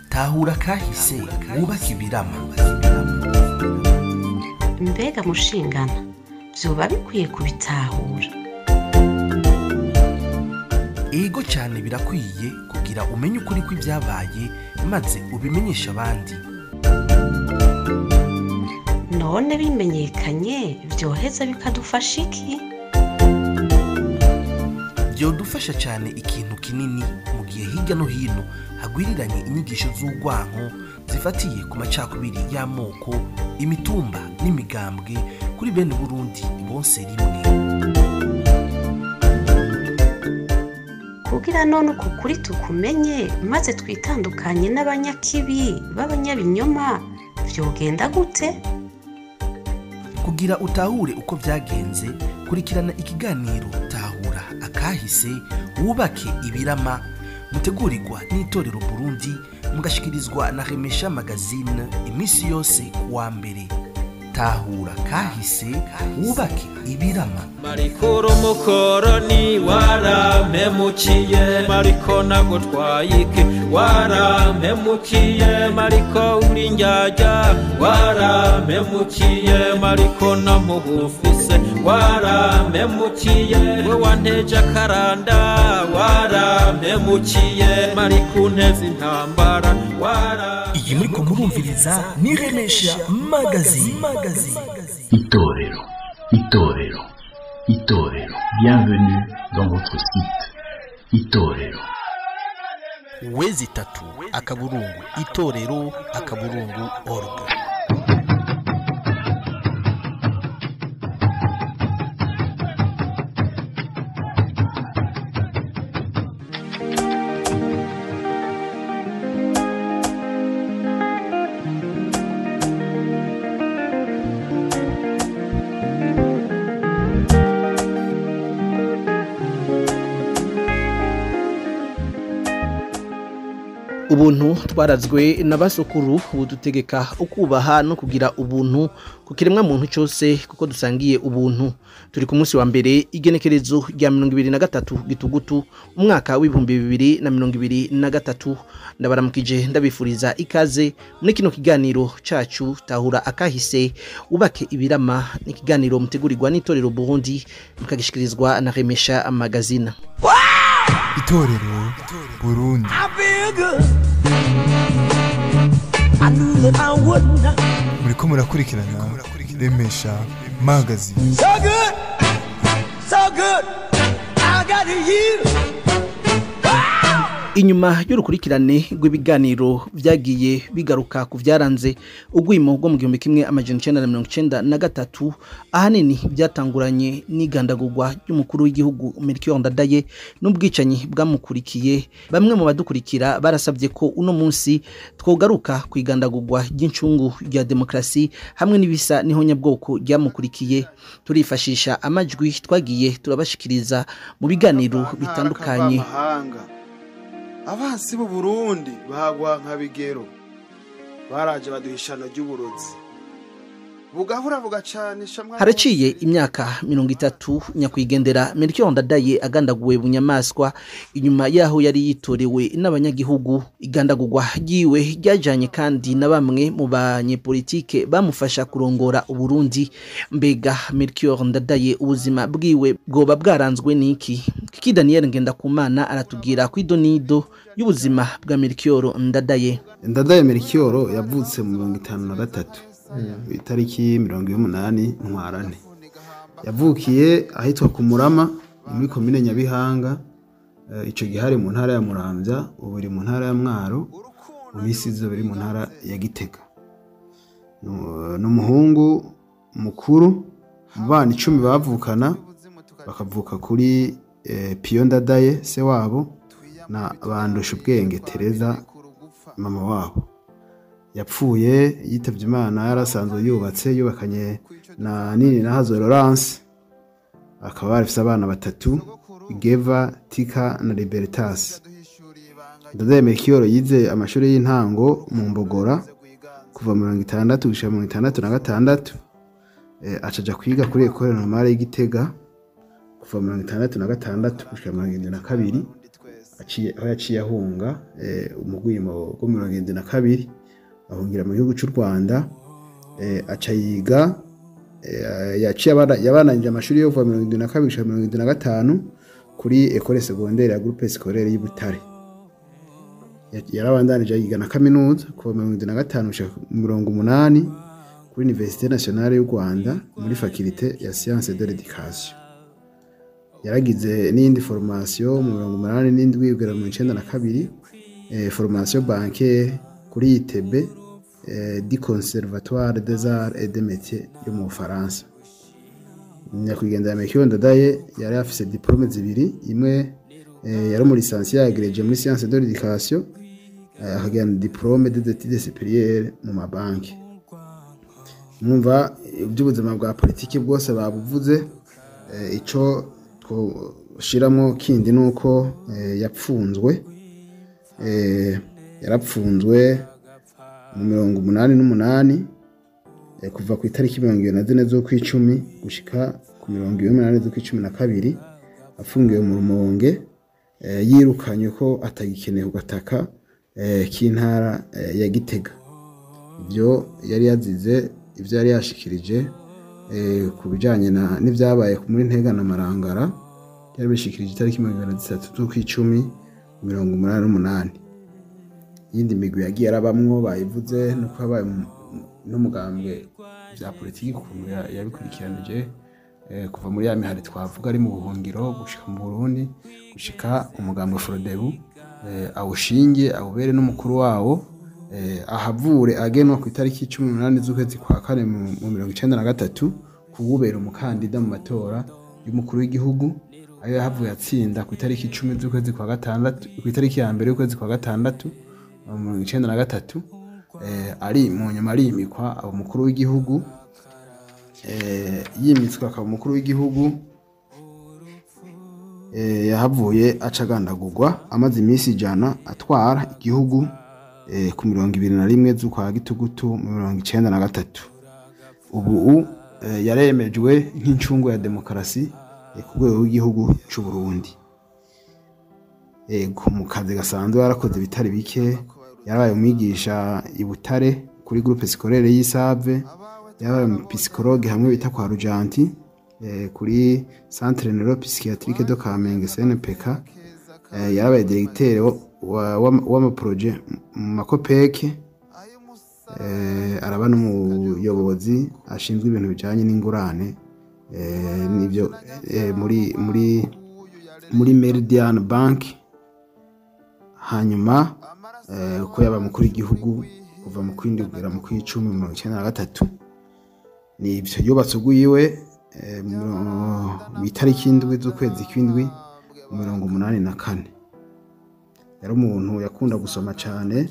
Tahura kahise wubake ibirama. Mbega mushingana vyoba bikwiye kubitahura? Ego cyane, birakwiye kugira umenye ukuri kw'ibyabaye maze ubimenyeshe abandi. None bimenyekanye vyoheza bikadufasha iki? Byodufasha cyane ikintu kinini mu gihe hirya no hino hagwiriranye inyigisho z'urwanko zifatiye ku macakubiri y'amoko, imitumba n'imigambwe kuri bene Burundi bonse rimwe. Kugira none uku kuri tukumenye maze twitandukanye n'abanyakibi b'abanyabinyoma vyogenda gute? Kugira utahure uko byagenze, kurikirana ikiganiro Tahura akahise wubake ibirama, mutegurirwa n'itorero Burundi, mugashikirizwa na Remesha Magazine iminsi yose kuwa mbere. Tahura kahise wubake ibirama. Mariko umukoroni warampemukiye, Mariko nagutwaye iki warampemukiye, Mariko uri njyajya warampemukiye, Mariko namugufise warampemukiye, we wanteje akaranda warampemukiye, Mariko unteze intambara wara. Iyi muriko murumviriza ni Remesha Magazine. Itorero, Itorero, Itorero. Bienvenue dans votre site Itorero. Wezi tatu akaburungu itorero akaburungu org. Ubuntu twarazwe n'abasokuru budutegeka ukubaha no kugira ubuntu ku kiremwa muntu cyose, kuko dusangiye ubuntu. Turi ku munsi wa mbere igenekerezo rya 2023 gitugutu umwaka w'ibihumbi 2023. Ndabaramukije, ndabifuriza ikaze muri kino kiganiro cacu Tahura akahise ubake ibirama. Ni ikiganiro mutegurirwa n'itorero Burundi, mukagishikirizwa na Remesha Magazine. Itorero Burundi. Muriko murakurikirana Remesha Magazine. So good, so good, I got you. Inyuma y'urukurikirane rw'ibiganiro vyagiye bigaruka ku vyaranze ugwimo rwo mu 1993, ahanini byatanguranye n'igandagurwa ry'umukuru w'igihugu Melchior Ndadaye n'ubwicanyi bwamukurikiye, bamwe mu badukurikira barasabye ko uno munsi twogaruka ku igandagurwa ry'incungu rya demokrasi hamwe n'ibisa n'ihonyabwoko ryamukurikiye. Turifashisha amajwi twagiye turabashikiriza mu biganiro bitandukanye. Abansi b'u Burundi bahagwa nka bigero, baraje baduhishana ry'uburozi bugahura bugacanisha. Haraciye imyaka 30 nyakwigendera Melchior Ndadaye agandaguwe bunyamaswa, inyuma yaho yari yitorewe n'abanyagihugu. Igandagurwa ryiwe ryajanye kandi na bamwe mu banyepolitike bamufasha kurongora Uburundi. Mbega Melchior Ndadaye ubuzima bwiwe bwoba bwaranzwe niki? Kiki Daniel Ngendakumana aratubwira kwidonido y'ubuzima bwa Melchior Ndadaye. Ndadaye Melchior yavutse mu 1953 itariki 18 Ntwarante. Yavukiye ahitwa ku Murama muri komine Nyabihanga, ico gihari mu ntara ya Muramvya, ubu iri mu ntara ya Mwaro, mu misi izo biri mu ntara ya Gitega. N'umuhungu mukuru mu bana 10 bavukana, bakavuka kuri Piyo Ndadaye se wabo na Bandusha ubwenge Tereza mama wabo. Yapfuye yitavye Imana yarasanzwe yubatse, yubakanye na Nini na Hazo Laurence, akaba afise abana batatu, Geva, Tika na Libertas. Ndadaye Melchior yize amashuri y'intango mu Mbogora kuva mu 1960 gushika mu 1966, acaja kwiga kuri Ecole Normale y'Igitega kuva mu 1966 gushika mu 1972. Aho yaciye ahunga umugwimo wo 72, ahungira mu gihugu cy'u Rwanda. Aca yiga, yaciye yabananije amashuri yo kuva 72 gushika 75 kuri École secondaire ya Groupe Scolaire y'i Butare. Yarabandanije yiga na kaminuza kuva 75 gushika 80 kuri Université Nationale y'u Rwanda muri Faculté ya Sciences de l'Éducation. Yaragize n'iyindi formation mu 87 kugera mu 92, formation bancaire kuri ITB du Conservatoire des Arts et des Métiers yo mu Bufaransa. Nyakwigendera Melchior Ndadaye yari afise diplôme zibiri: imwe yari muri licencié agrégé muri sciences de l'éducation, akagira na diplôme des études supérieures mu mabanki. Mwumva iby'ubuzima bwa politiki bwose babuvuze. Ico twoshiramwo kindi nuko yapfunzwe, yarapfunzwe mu 88, kuva ku itariki 24 z'ukwicumi gushika ku 28 z'ukwicumi na kabiri, afungiwe mu Rumonge, yirukanywe ko atagikeneye ku gataka k'intara ya Gitega. Ibyo yari yazize ibyo yari yashikirije ku bijanye n'ibyabaye muri Ntega na Marangara, yari bishikirije itariki 23 z'ukwicumi 88. Iyindi migwi yagiye arabamwo bayivuze, nuko yabaye n'umugambwe bya politiki, ukuntu yabikurikiranije kuva muri ya mihari twavuga ari mu buhungiro gushika mu Burundi, gushika umugambwe Frodebu awushinge, awubere n'umukuru wawo, ahavure agenwa ku itariki 18 z'ukwezi kwa kane mu 93 kuwubera umukandida mu matora y'umukuru w'igihugu, ayo yahavuye atsinda ku itariki 10 z'ukwezi kwa gatandatu, ku itariki ya mbere y'ukwezi kwa gatandatu mu 93. Ari mu nyuma arimikwa aba umukuru w'igihugu. Yimitswe akaba umukuru w'igihugu, yahavuye acagandagurwa amaze iminsi 100 atwara igihugu, ku 21 z'ukwa gitugutu mu 93. Ubu yaremejwe nk'incungu ya demokarasi ku rwego rw'igihugu c'u Burundi. Ego, mu kazi gasanzwe yarakoze bitari bike: yarabaye umwigisha i Butare kuri groupe scolaire y'Isave, yarabaye umupsychologue hamwe bita kwa Rujanti, kuri Centre Neuropsychiatrique de Kamenge, CNPK, yarabaye directeur w'amaprojet mu makopeke, araba n'umuyobozi ashinzwe ibintu bijanye n'ingurane n'ibyo muri Meridian Bank. Hanyuma uko yaba mukuru w'igihugu kuva mu kwindwi kugera mu kw'icumi 93, nibyo yubatse ugwiwe mu itariki 7 z'ukwezi kw'indwi mu 84. Yari umuntu yakunda gusoma cyane,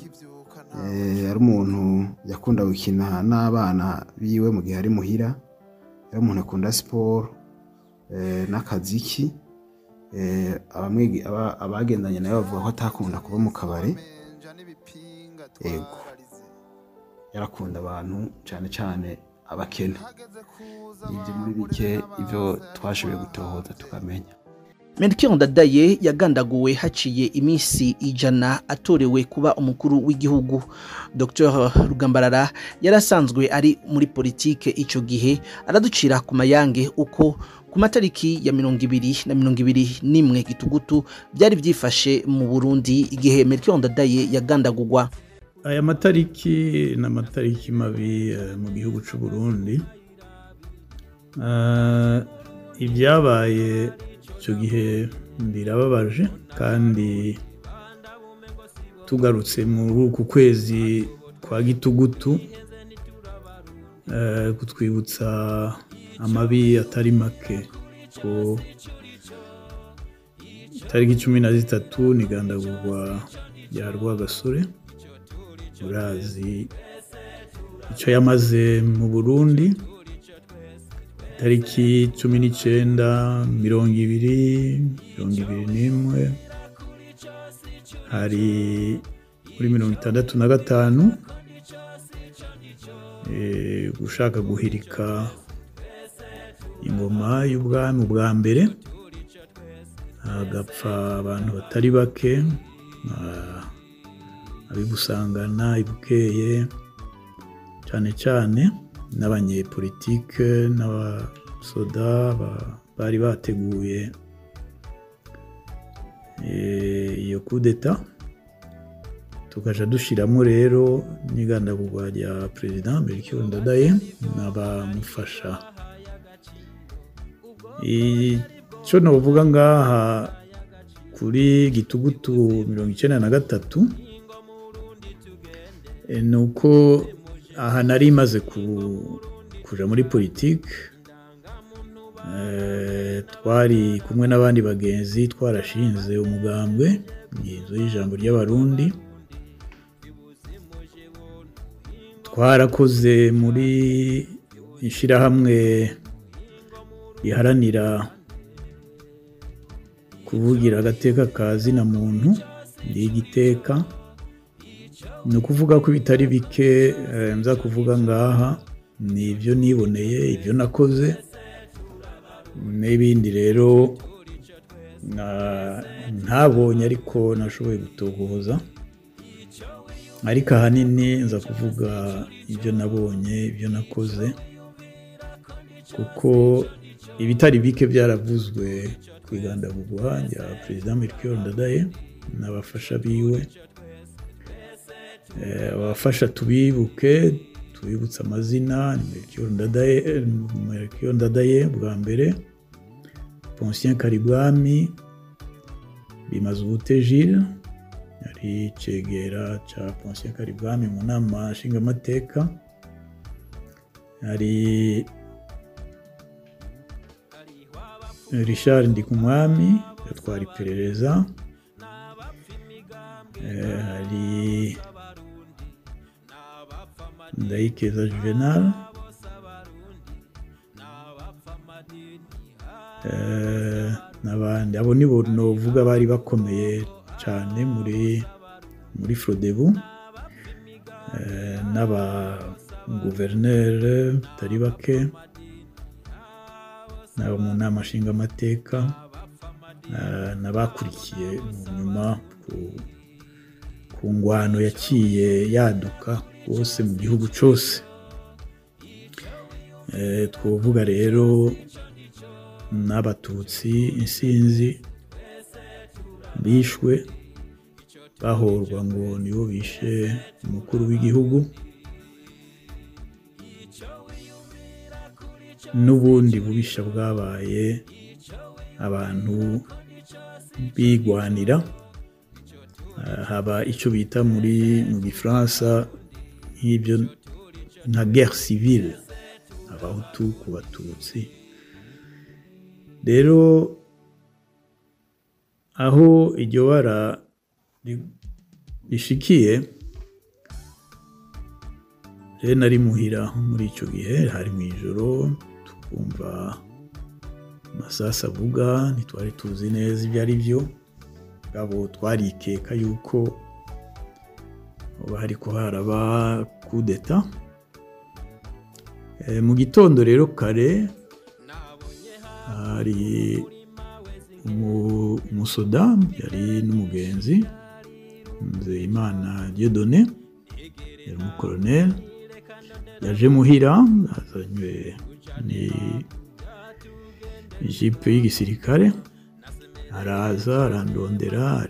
yari umuntu yakunda gukina n'abana biwe mu gihe ari muhira, yari umuntu akunda siporo n'akaziki. Abagendanye nawe bavuga ko atakunda kuba mu kabari. Ego, yarakunda abantu, cyane cyane abakene. Ibyo muri bike ibyo twashoboye gutohoza tukamenya. Melchior Ndadaye yagandaguwe haciye iminsi 100 atorewe kuba umukuru w'igihugu. Dr Rugambarara yarasanzwe ari muri politike ico gihe, araducira ku mayange uko ku matariki ya 20 na 21 Gitugutu byari byifashe mu Burundi igihe Melchior Ndadaye yagandagurwa. Aya matariki ni amatariki mabi mu gihugu c'u Burundi. Ibyabaye icyo gihe birababaje, kandi tugarutse muri uku kwezi kwa gitugutu kutwibutsa amabi atari make, ko itariki 13 ni gandagurwa rya Rwagasore. Urazi icyo yamaze mu Burundi. Tariki 19, 20, 21, hari muri 65, gushaka guhirika ingoma y'ubwami bwa mbere. Hagapfa abantu batari bake, abibusangana ibukeye cyane cyane n'abanyepolitike n'abasoda bari bateguye iyo coup d'état. Tukaja dushiramo rero n'igandagurwa rya President Melchior Ndadaye n'abamufasha. Icyo novuga ngaha kuri gitugutu 93 nuko aha nari maze kuja muri politique. Twari kumwe n'abandi bagenzi, twarashinze umugambwe inzu y'ijambo ry'abarundi, twarakoze muri ishirahamwe riharanira kuvugira agateka ka zina muntu n'igiteka. Ni ukuvuga ko bitari bike nza kuvuga ngaha ni ibyo niboneye, ibyo nakoze n'ibindi rero ntabonye ariko nashoboye gutohoza, ariko ahanini nza kuvuga ibyo nabonye, ibyo nakoze, kuko ibitari bike byaravuzwe ku igandagurwa rya President Melchior Ndadaye n'abafasha biwe. Abafasha tubibuke, tubibutse amazina: Melchior Ndadaye bwa mbere, Poncien Karibwami, Bimazubute Gilles yari cegera ca Poncien Karibwami mu nama nshingamateka, hari Richard Ndikumwami yatwara iperereza, hari Ndayikeza Juvenal, n'abandi. Abo nibo novuga bari bakomeye cyane muri Frodebu, n'aba guverineri batari bake, n'abo mu nama nshingamateka, n'abakurikiye mu nyuma ku ngwano yaciye yaduka rwose mu gihugu cyose. Twovuga rero n'abatutsi insinzi bishwe bahorwa ngo nibo bishe umukuru w'igihugu, n'ubundi bubisha bwabaye abantu bigwanira. Haba icyo bita mu Gifaransa nk'ibyo nka guerre civile, abahutu ku batutsi. Rero aho iryo bara rishikiye, rero nari muhira muri icyo gihe, hari mu ijoro, tukumva amasasu avuga, ntitwari tuzi neza ibyo ari byo, abo twarikeka yuko hariko haraba coup d'état. Mu gitondo rero kare hari umusoda yari n'umugenzi Nzeyimana Dieudonné, yari umukoloneli, yaje muhira azanywe ni ijipe y'igisirikare, araza arandondera,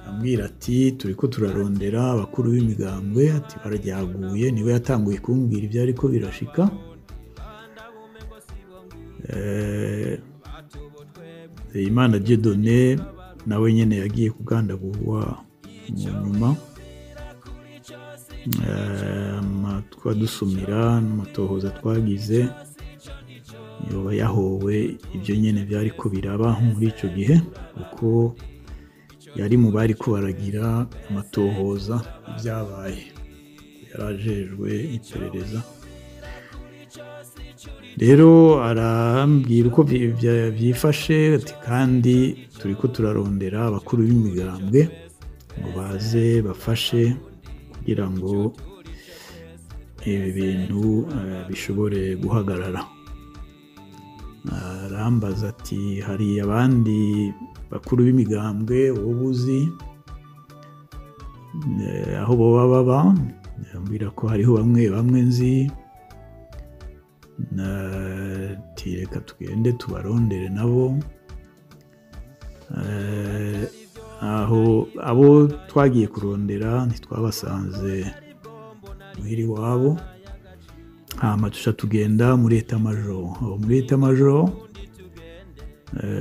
ambwira ati turiko turarondera abakuru b'imigambwe, ati bararyaguye. Niwe yatanguye kumbwira ibyo ariko birashika. Imana Dieudonné nawe nyene yagiye kugandagurwa mu nyuma. Twadusumira n'amatohoza twagize, yoba yahowe ibyo nyene byariko biraba muri ico gihe, kuko yari mu bari ko baragira amatohoza ibyabaye, yarajejwe iperereza. Rero arambwira uko byifashe, ati kandi turiko turarondera abakuru b'imigambwe ngo baze bafashe kugira ngo ibi bintu bishobore guhagarara. Arambaza ati hari abandi bakuru b'imigambwe wobuzi aho boba baba, ambwira ko hariho bamwe bamwe nzi, ati reka tugende tubarondere nabo. Aho abo twagiye kurondera ntitwabasanze muhira iwabo, hama tuca tugenda muri état-major. Aho muri état-major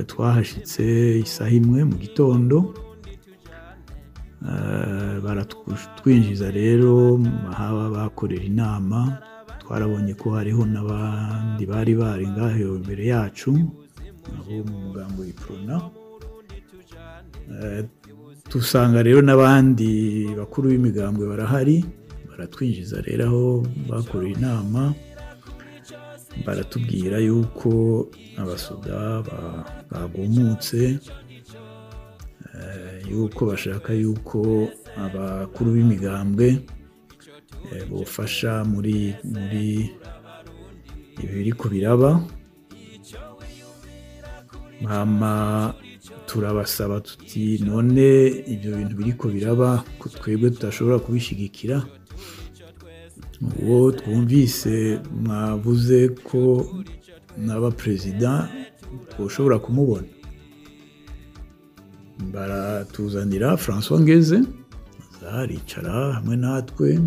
twahashitse isaha 1 mu gitondo, baratwinjiza rero haba bakorera inama. Twarabonye ko hariho n'abandi bari bari ngaho imbere yacu, abo mu mugambo w'Uprona. Tusanga rero n'abandi bakuru b'imigambwe barahari, baratwinjiza rero aho bakorera inama, baratubwira yuko abasoda bagumutse, yuko bashaka yuko abakuru b'imigambwe bofasha muri ibi biriko biraba. Hama turabasaba tuti none ibyo bintu biriko biraba ko twebwe tudashobora kubishigikira, uwo twumvise mwavuze ko naba perezida twoshobora kumubona. Baratuzanira François Ngeze, aricara hamwe natwe,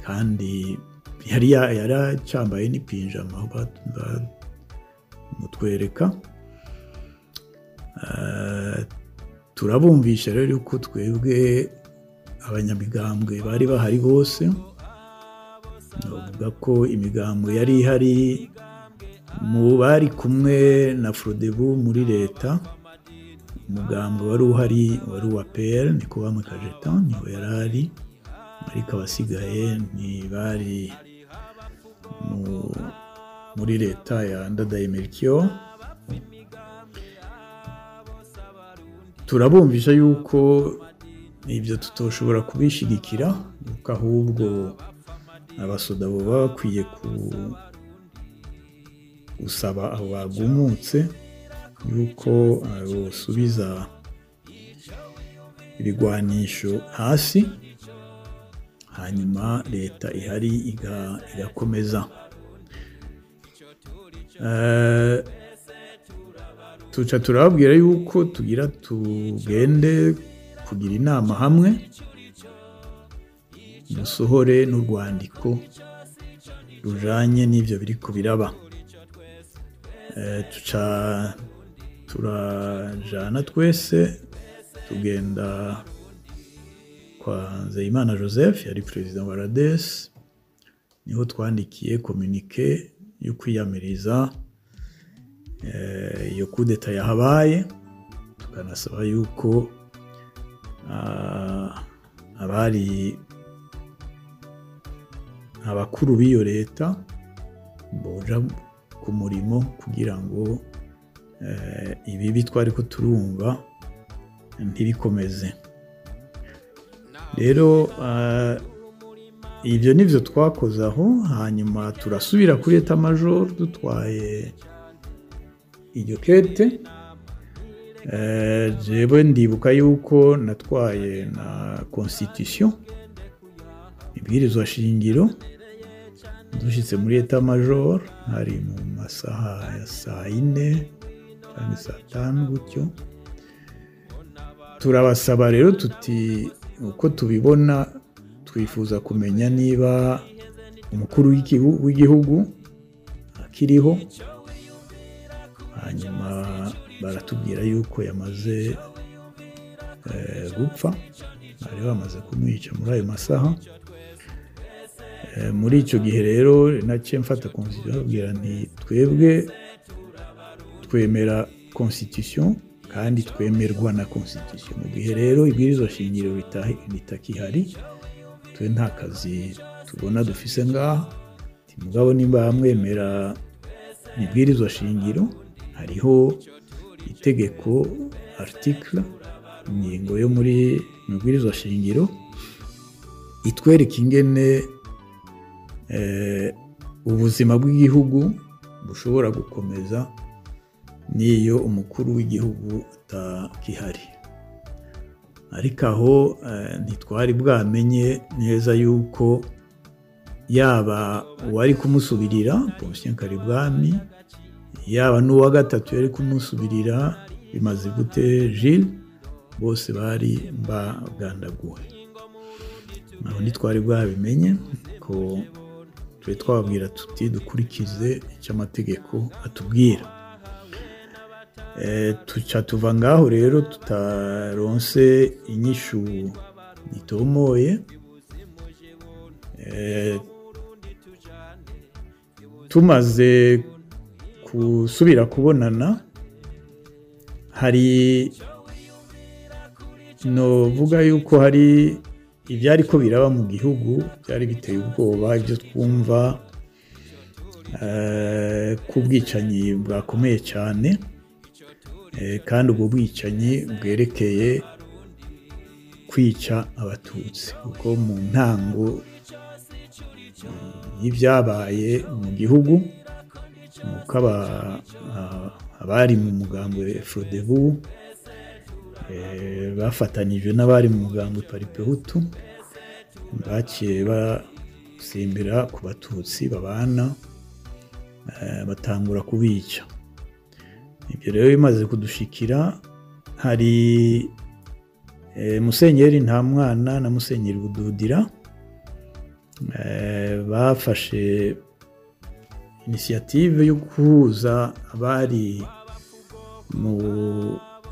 kandi yari yaracambaye n'ipinjama bamutwereka. Turabumvisha rero yuko twebwe abanyamigambwe bari bahari bose, bavuga ko imigambwe yari ihari mu bari kumwe na Frodebu muri leta, umugambwe wari uhari wari uwa PL, niko bamwe Kajetan niho yari ari, ariko abasigaye ntibari muri leta ya Ndadaye Melchior. Turabumvisha yuko ibyo tutoshobora kubishigikira, yuko ahubwo abasoda bo bakwiye gusaba abo bagumutse yuko bosubiza ibigwanisho hasi, hanyuma leta ihari igakomeza. Tuca turababwira yuko tugira tugende kugira inama hamwe, dusohore n'urwandiko rujanye n'ivyo biriko biraba. Tuca turajana twese tugenda kwa Nzeyimana Joseph, yari perezida wa RADES, niho twandikiye communiqué yo kwiyamiriza iyo kudeta yahabaye, tukanasaba yuko abari abakuru b'iyo leta boja ku murimo kugira ngo ibibi twari ko turumva ntibikomeze. Rero ibyo nivyo twakoze aho, hanyuma turasubira kuri état-major dutwaye iryo kete. Jewe ndibuka yuko natwaye na constitution, ibwirizwa shingiro. Dushitse muri état-major hari mu masaha ya saa 4 cyangwa saa 5 gutyo, turabasaba rero tuti uko tubibona twifuza kumenya niba umukuru w'igihugu akiriho. Hanyuma baratubwira yuko yamaze gupfa, bari bamaze kumwica muri ayo masaha. Muri icyo gihe rero naciye mfata constitution, babwira nti twebwe twemera constitution kandi twemerwa na constitution. Mu gihe rero ibwirizwa shingiro ritakihari, twe nta kazi tubona dufise ngaha. Mugabo nimba mwemera ibwirizwa shingiro, hariho itegeko article, ingingo yo muri ibwirizwa shingiro itwereka ingene ubuzima bw'igihugu bushobora gukomeza niyo umukuru w'igihugu atakihari. Ariko aho ntitwari bwamenye neza yuko yaba uwari kumusubirira Pontien Karibwami, yaba n'uwa gatatu yari kumusubirira bimaze gute Gilles, bose bari bagandaguwe. Naho ntitwari bwabimenye ko twe twababwira tuti dukurikize icyo amategeko atubwira. Tuca tuva ngaho rero tutaronse inyishu itomoye. Tumaze gusubira kubonana, hari novuga yuko hari ibyari ko biraba mu gihugu byari biteye ubwoba, ibyo twumva kubwicanyi bwakomeye cyane, kandi ubwo bwicanyi bwerekeye kwica abatutsi, kuko mu ntango y'ibyabaye mu gihugu nuko abari mu mugambwe Frodebu bafatanije n'abari mu mugambwe Paripehutu baciye basimbira ku batutsi babana batangura kubica. Ibyo rero bimaze kudushikira, hari Musenyeri Ntamwana na Musenyeri Bududira bafashe initiative yo guhuza abari mu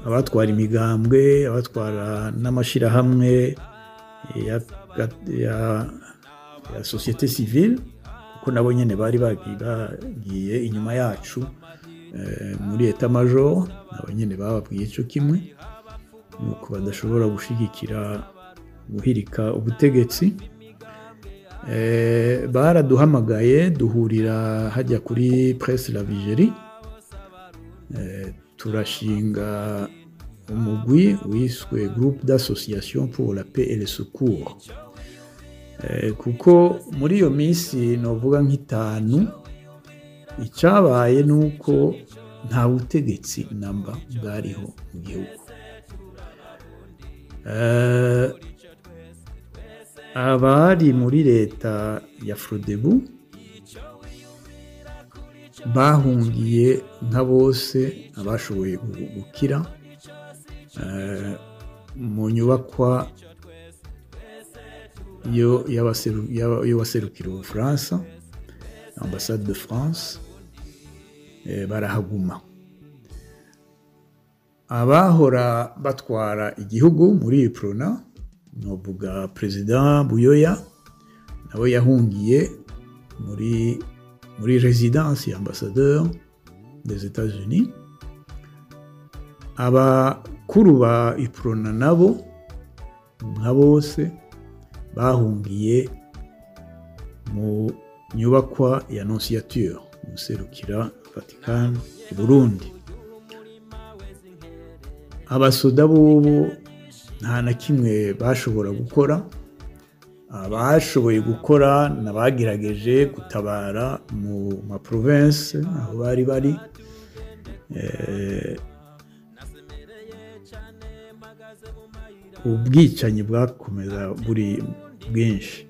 abatwara imigambwe, abatwara n'amashirahamwe ya société civile, kuko nabo nyene bari bagiye inyuma yacu muri état major, nabo nyene bababwiye ico kimwe nuko badashobora gushigikira guhirika ubutegetsi. Baraduhamagaye duhurira hajya kuri Presse la Vigerie, turashinga umugwi wiswe Groupe d'association pour la paix et le secours, kuko muri iyo minsi novuga nk'itanu icyabaye nuko nta butegetsi namba bwariho mu gihugu. Abari muri leta ya Frodebu bahungiye nka bose abashoboye gukira mu nyubakwa yo y'abaserukira Ubufaransa, ambassade de France, barahaguma. Abahora batwara igihugu muri Uprona, novuga President Buyoya, nawe yahungiye muri résidence ya ambassadeur des États-Unis. Abakuru ba Uprona nabo nka bose bahungiye mu nyubakwa ya Nonciature, muserukira Vatican i Burundi. Abasoda bobo nta na kimwe bashobora gukora. Abashoboye gukora nabagerageje gutabara mu ma province aho bari bari, ubwicanyi bwakomeza buri bwinshi.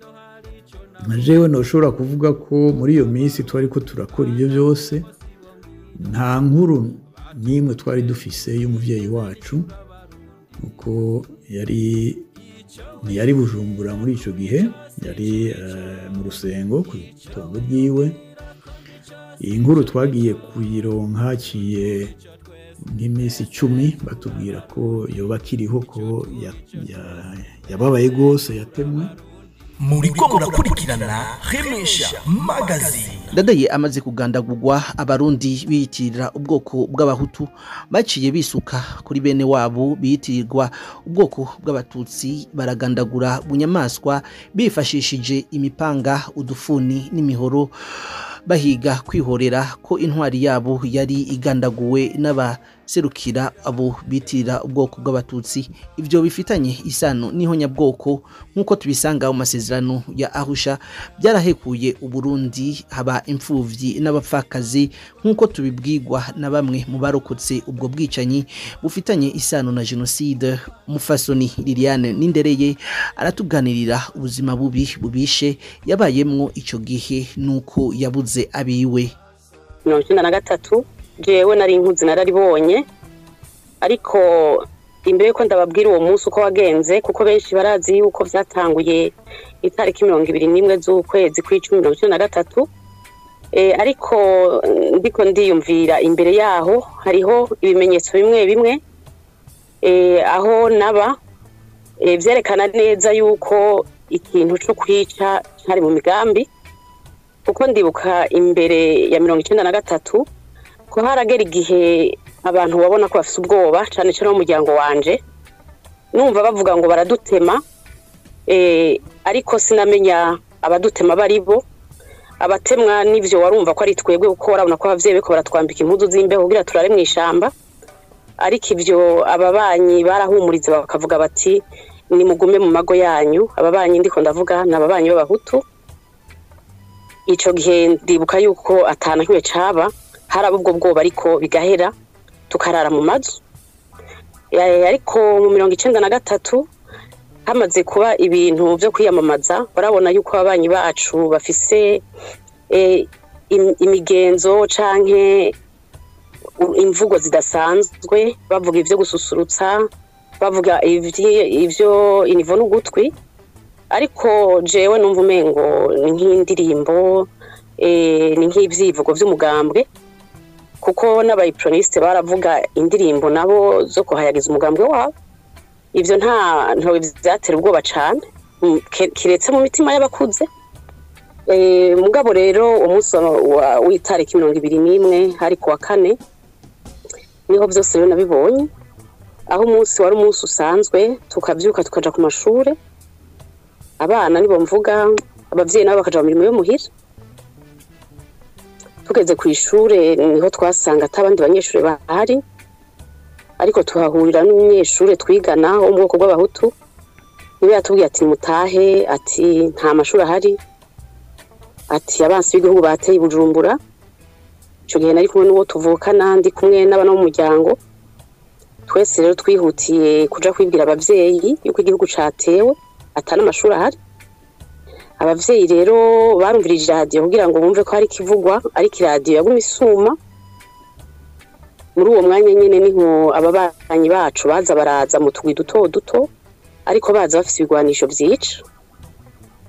Jewe noshobora kuvuga ko muri iyo minsi twari ko turakora ibyo byose, nta nkuru n'imwe twari dufise y'umuvyeyi wacu, uko yari ntiyari Bujumbura muri ico gihe, yari mu Rusengo ku itongo ryiwe. Iyi nkuru twagiye kuyironka haciye nk'iminsi 10, batubwira ko yoba akiriho, ko yababaye gose, yatemwe. Muriko murakurikirana Remesha Magazine. Ndadaye amaze kugandagurwa, abarundi biyitirira ubwoko bw'abahutu baciye bisuka kuri bene wabo biyitirirwa ubwoko bw'abatutsi, baragandagura bunyamaswa bifashishije imipanga, udufuni n'imihoro, bahiga kwihorera ko intwari yabo yari igandaguwe n'aba n'abaserukira abo bitirira ubwoko bw'abatutsi. Ivyo bifitanye isano n'ihonyabwoko nk'uko tubisanga mu masezerano ya Arusha. Byarahekuye Uburundi, haba imfuvyi n'abapfakazi nk'uko tubibwirwa na bamwe mu barokotse ubwo bwicanyi bufitanye isano na jenoside. Umufasoni Liliane Nindereye aratuganirira ubuzima bubi bubishe yabayemwo ico gihe nuko yabuze abiwe. 93 jewe nari nkuzi nararibonye, ariko imbere yuko ndababwira uwo munsi uko wagenze, kuko benshi barazi yuko vyatanguye itariki 21 z'ukwezi kw'icumi 1993, ariko ndiko ndiyumvira imbere yaho hariho ibimenyetso bimwe bimwe aho naba vyerekana neza yuko ikintu co kwica cari mu migambi, kuko ndibuka imbere ya 1993 ko haragera igihe abantu babona ko bafise ubwoba cane cane mu muryango wanje, numva bavuga ngo baradutema, ariko sinamenya abadutema baribo. Abatemwa nivyo warumva ko ari twebwe, kuko warabona ko abavyeyi beko baratwambika impuzu z'imbeho kugira turare mw'ishamba, ariko ivyo ababanyi barahumuriza bakavuga bati ni mugume mu mago yanyu. Ababanyi ndiko ndavuga ni ababanyi b'abahutu. Ico gihe ndibuka yuko atana kimwe caba, haraba ubwo bwoba ariko bigahera tukarara mu mazu. Ariko mu 1993 hamaze kuba ibintu vyo kwiyamamaza, barabona yuko ababanyi bacu bafise imigenzo canke imvugo zidasanzwe, bavuga ivyo gususurutsa, bavuga ivyo inivo n'ugutwi, ariko jewe numva umengo ni nk'indirimbo, ni nk'ivyivugo vy'umugambwe, kuko n'abayiproniste baravuga indirimbo nabo zo kuhayagiza umugambwe wabo. Ivyo ntawe vyatera ubwoba cane, kiretse mu mitima y'abakuze. Mugabo rero umunsi w'itariki 21 hari kuwa kane niho vyose rero nabibonye, aho umunsi wari umunsi usanzwe, tukavyuka tukaja ku mashure, abana nibo mvuga, abavyeyi nabo bakaja mu mirimo yo muhira. Tugeze ku ishure niho twasanga atabandi banyeshure bahari, ariko tuhahurira n'umunyeshure twigana wo mu bwoko bw'abahutu, niwe yatubwiye ati mutahe, ati nta mashuri ahari, ati abansi b'igihugu bateye i Bujumbura. Ico gihe nari kumwe n'uwo tuvukana, ndi kumwe n'abana b'umuryango. Twese rero twihutiye kuja kwibwira abavyeyi yuko igihugu catewe atana amashuri ahari. Abavyeyi rero barumvirije iradiyo kugira ngo bumve ko hari ikivugwa, ariko iradiyo yaguma isuma. Muri uwo mwanya nyene niho ababanyi bacu baza baraza mu tugwi duto duto, ariko baza bafise ibigwanisho vyica,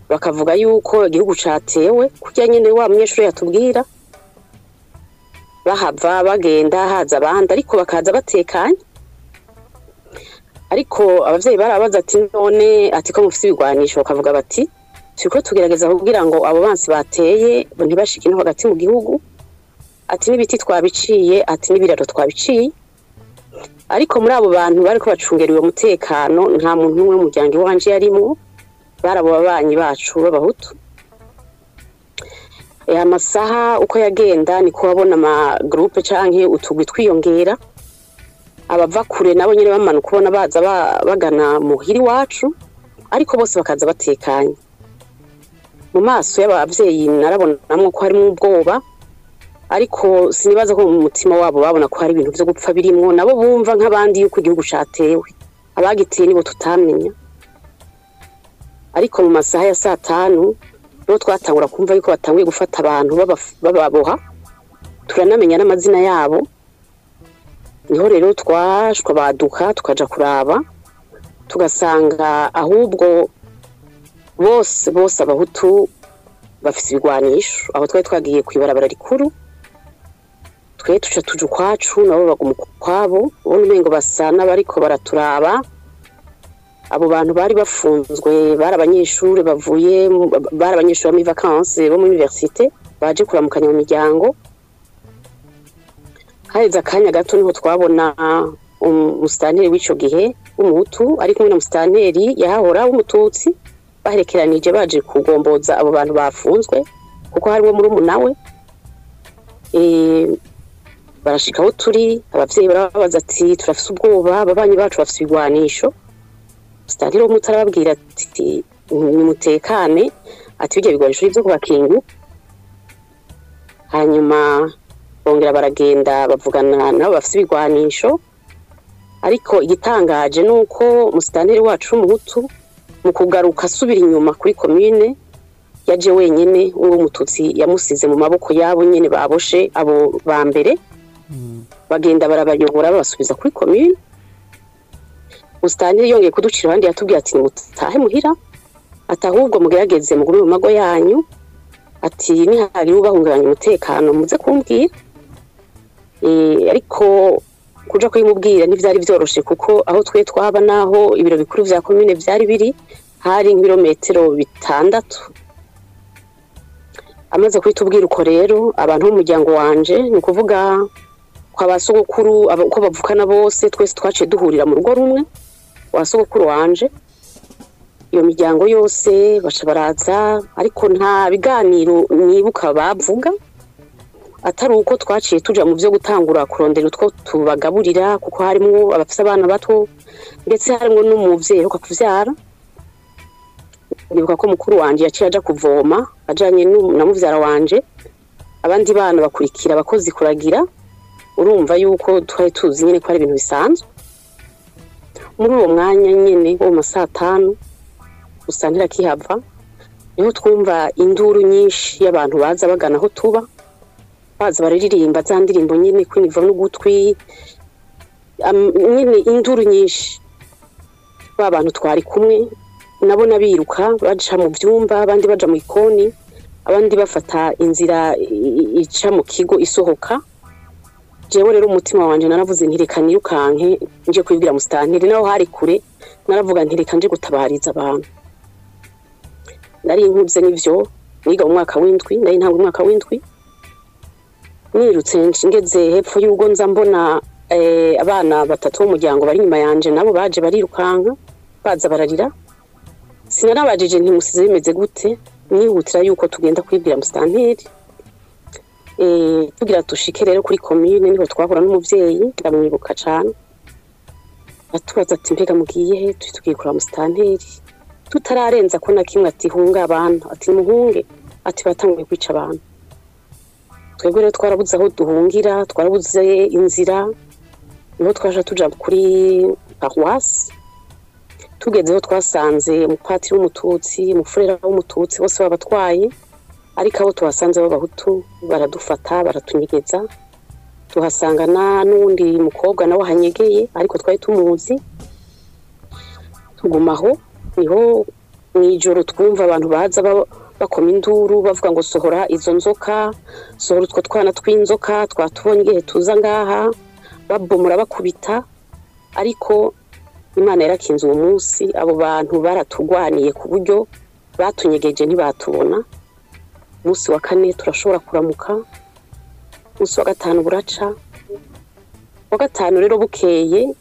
bakavuga yuko igihugu catewe, kurya nyene wa munyeshure yatubwira. Bahava bagenda haza abandi, ariko bakaza batekanye. Ariko abavyeyi barabaza ati none ati ko mufise ibigwanisho, bakavuga bati turiko tugerageza kugira ngo abo bansi bateye ntibashike no hagati mu gihugu, ati n'ibiti twabiciye, ati n'ibiraro twabiciye. Ariko muri abo bantu bariko bacungera uwo mutekano nta muntu n'umwe mu muryango iwanje yarimwo, barabo babanyi bacu b'abahutu. Amasaha uko yagenda niko wabona ama groupe canke utugwi twiyongera, abava kure nabo nyene bamanuka ubona baza bagana muhiri wacu, ariko bose bakaza batekanye. Mu maso y'abavyeyi narabonamwo ko harimwo ubwoba, ariko sinibaza ko mu mutima wabo babona ko hari ibintu vyo gupfa birimwo, nabo bumva nk'abandi yuko igihugu catewe, abagiteye nibo tutamenya. Ariko mu masaha ya saa tanu niho twatangura kumva yuko batanguye gufata abantu bababoha, turanamenya n'amazina yabo. Niho rero twashwa baduka tukaja kuraba, tugasanga ahubwo bose abahutu bafise ibigwanisho. Aho twari twagiye kwibarabara rikuru, twe tuca tuja ukwacu nabo baguma ukwabo, ubona umengo basa n'abariko baraturaba. Abo bantu bari bafunzwe bari abanyeshure bavuye, bari abanyeshure muri vacances bo muri université baje kuramukanya mu miryango. Haheze akanya gato niho twabona umusitanteri w'ico gihe w'umuhutu ari kumwe na musitanteri yahahora w'umututsi, baherekeranije baje kugomboza abo bantu bafunzwe, kuko harimwo murumuna we. Barashika aho turi, abavyeyi barababaza ati turafise ubwoba, ababanyi bacu bafise ibigwanisho. Musitanteri wo mutarababwira ati nimutekane, ati bijya bigwanisho byo kubakinga. Hanyuma bongera baragenda bavugana nabo bafise ibigwanisho. Ariko igitangaje nuko musitanteri wacu w'umuhutu mu kugaruka asubira inyuma kuri komine yaje wenyene, uwo mututsi yamusize mu maboko yabo nyene baboshe abo ba mbere. Bagenda barabayobora babasubiza kuri komine. Musitanteri yongeye kuducira abandi yatubwiye ati nimutahe muhira, ati ahubwo mugerageze mugume mu mago yanyu, ati nihagira ubahungabanya umutekano muze kumbwira. Ariko kuja kuyimubwira ntivyari vyoroshe, kuko aho twe twaba naho ibiro bikuru vya komine vyari biri hari nk'ibirometero 6. Amaze kwitubwira uko rero abantu b'umuryango wanje, ni ukuvuga kwa basogokuru uko bavukana bose, twese twaciye duhurira mu rugo rumwe wa sogokuru wanje. Iyo miryango yose baca baraza, ariko nta biganiro nibuka bavuga, atari uko twaciye tuja mu byo gutangura kurondera utwo tubagaburira, kuko harimwo abafise abana bato, ndetse harimwo n'umuvyeyi aheruka kuvyara. Ndibuka ko mukuru wanje yaciye aja kuvoma ajanye na muvyara wanje, abandi bana bakurikira abakozi kuragira. Urumva yuko twari tuzi nyene ko ari ibintu bisanzwe. Muri uwo mwanya nyene wo mu saa 5 usantira kihava, niho twumva induru nyinshi y'abantu baza bagana aho tuba, baza bararirimba za ndirimbo nyene kwiniva n'ugutwi, nyene induru nyinshi. Ba bantu twari kumwe nabo nabiruka baca mu vyumba, abandi baja mu ikoni, abandi bafata inzira ica mu kigo isohoka. Jewe rero umutima wanje naravuze nti reka nirukanke nje kwibwira musitanteri, naho hari kure naravuga nti reka nje gutabariza abantu. Nari nkuze nivyo, niga mu mwaka w'indwi, nari ntango umwaka w'indwi. Nirutse ngeze hepfo y'urugo nza mbona abana batatu b'umuryango bari inyuma yanje, nabo baje barirukanka baza bararira. Sinarabajije nti musize bimeze gute, nihutira yuko tugenda kwibwira musitanteri. Tugira tushike rero kuri komine, niho twahura n'umuvyeyi ndamwibuka cane. Atubaza ati mbega mugiye he? Tugiye kuraba musitanteri. Tutararenza ko na kimwe ati hunga abantu, ati muhunge, ati batanguye kwica abantu. Twebwe rero twarabuze aho duhungira, twarabuze inzira, niho twaje tuja kuri paroisse. Tugezeho twasanze umupatiri w'umututsi, umufurera w'umututsi, bose babatwaye, ariko abo tuhasanze b'abahutu baradufata baratunyegeza. Tuhasanga n'uwundi mukobwa nawe ahanyegeye, ariko twari tumuzi. Tugumaho, niho mw'ijoro twumva abantu baza bakoma induru bavuga ngo sohora izo nzoka, sohora utwo twana tw'inzoka twatubonye igihe tuza ngaha, babomora bakubita. Ariko Imana yarakinze uwo munsi, abo bantu baratugwaniye ku buryo batunyegeje ntibatubona. Umunsi wa kane turashobora kuramuka, umunsi wa gatanu buraca. Wa gatanu rero bukeye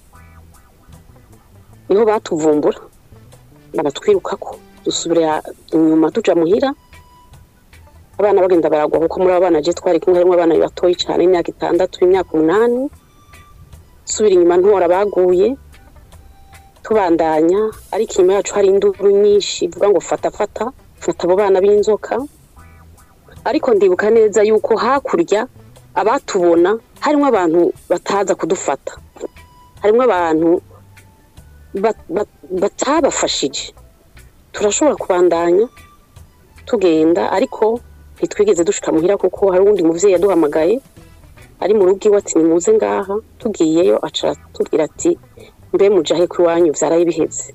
niho batuvumbura baratwirukako, dusubira inyuma tuja muhira. Abana bagenda baragwa, kuko muri abana je twari kumwe harimwo abana batoyi cane, imyaka 6, imyaka 8. Subira inyuma ntora baguye, tubandanya. Ariko inyuma yacu hari induru nyinshi ivuga ngo fata fata fata abo bana b'inzoka. Ariko ndibuka neza yuko hakurya abatubona harimo abantu bataza kudufata, harimo abantu batabafashije. Turashobora kubandanya tugenda, ariko ntitwigeze dushika muhira, kuko hari uwundi muvyeyi yaduhamagaye ari mu rugo iwe ati nimuze ngaha. Tugiyeyo aca atubwira ati mbe mujahe ku iwanyu vyaraye biheze,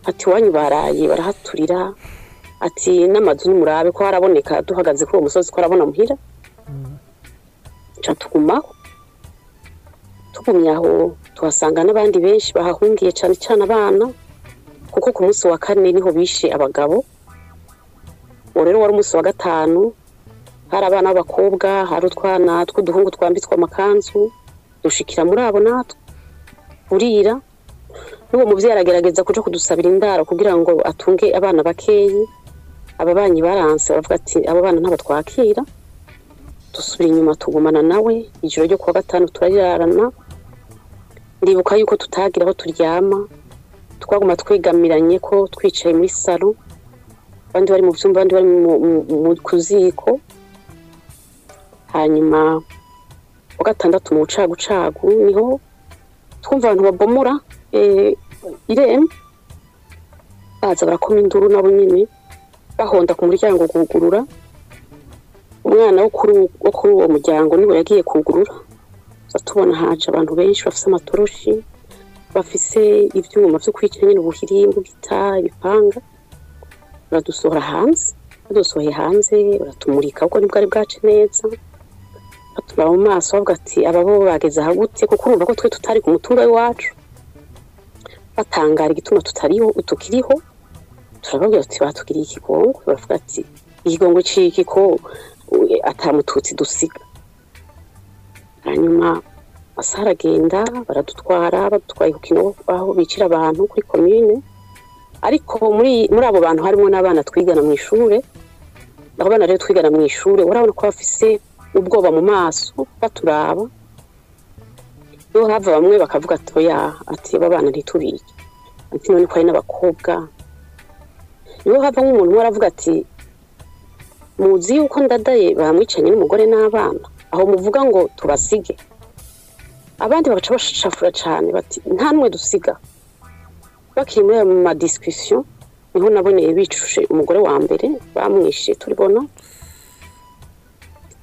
ati iwanyu baraye barahaturira, ati n'amazu nimurabe ko haraboneka. Duhagaze kuri uwo musozi ko harabona muhira. Ca tugumaho, tugumye aho tuhasanga n'abandi benshi bahahungiye, cane cane abana, kuko ku munsi wa kane niho bishe abagabo. Uwo rero wari umunsi wa gatanu, hari abana b'abakobwa, hari utwana tw'uduhungu twambitswe amakanzu, dushikira muri abo natwe burira. N'uwo muvyeyi aragerageza kuja kudusabira indaro kugira ngo atunge abana bakeyi. Ababanyi baranse baravuga ati abo bana ntabo twakira. Dusubira inyuma, tugumana nawe ijoro ryo kuwa gatanu turarirarana. Ndibuka yuko tutagira aho turyama, twaguma twegamiranye ko twicaye muri salon, abandi bari mu vyumba, abandi bari ku ziko. Hanyuma wa gatandatu mu bucagucagu niho twumva abantu babomora irembo, baza barakoma induru, nabo nyene bahonda ku muryango kugurura. Umwana wo kuri uwo muryango niwe yagiye kugurura. Tubona haje abantu benshi bafise amatoroshi, bafise ivyuma vyo kwica nyene, ubuhiri, imbugita, ibipanga. Baradusohora hanze, badusohoye hanze baratumurika kuko ntibwari bwace neza, batumara mu maso bavuga ati aba bo bageze aha gute? Kuko urumva ko twe tutari ku mutumba w'iwacu, batangara igituma tutariho, tukiriho. Turababwira ati batugiriye ikigongwe. Baravuga ati ikigongwe ciki ko ata mututsi dusiga? Hanyuma amasaha aragenda, baradutwara, badutwaye ku kinogo aho bicira abantu kuri komine. Ariko muri abo bantu harimo n'abana twigana mu ishure. Abo bana rero twigana mu ishure, urabona ko bafise ubwoba mu maso baturaba. Niho hava bamwe bakavuga ati oya, ati aba bana ntitubike, ati none ko hari n'abakobwa. Niho hava nk'umuntu umwe aravuga ati muzi yuko Ndadaye bamwicanye n'umugore n'abana, aho muvuga ngo tubasige? Abandi bagaca bashafura cane bati nta n'umwe dusiga. Bakiri muri ayo ma discussion niho naboneye bicushe umugore wa mbere, bamwishe turibona.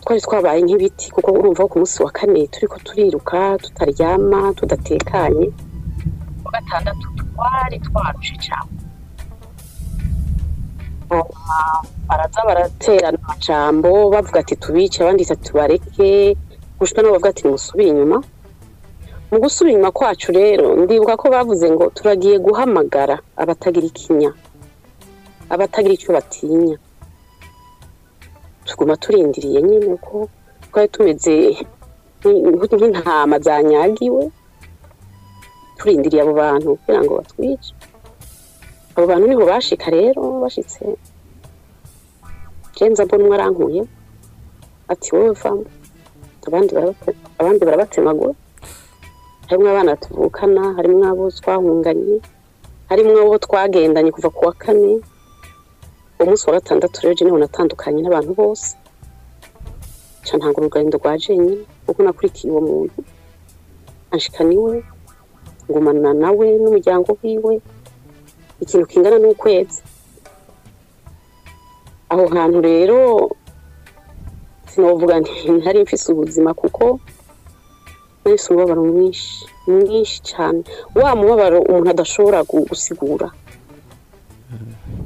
Twari twabaye nk'ibiti, kuko urumva ko ku munsi wa kane turiko turiruka, tutaryama, tudatekanye. Wa gatandatu twari twarushe cane. Baraza baraterana amajambo, bavuga ati tubice, abandi ati tubareke, gushika nabo bavuga ati nimusubire inyuma. Mu gusubira inyuma kwacu rero, ndibuka ko bavuze ngo turagiye guhamagara abatagira ikinya, abatagira icyo batinya. Tuguma turindiriye nyine, ko twari tumeze nk'intama zanyagiwe, turindiriye abo bantu kugira ngo batwice. Abo bantu niho bashika rero, bashitse nza mbona umwe arankuye ati wowe vamo, abandi barabatemagura. Harimwo abana tuvukana, harimwo abo twahunganye, harimwo abo twagendanye kuva ku wa kane. Uwo munsi wa gatandatu rero niho natandukanye n'abantu bose, nca ntanga urugendo rwa jenyine, kuko nakurikiye uwo muntu anshikana iwe, ngumana nawe n'umuryango wiwe ikintu kingana n'ukwezi. Aho hantu rero sinovuga nti ntari mfise ubuzima, kuko nahise umubabaro mwinshi mwinshi cyane, wa mubabaro umuntu adashobora gusigura,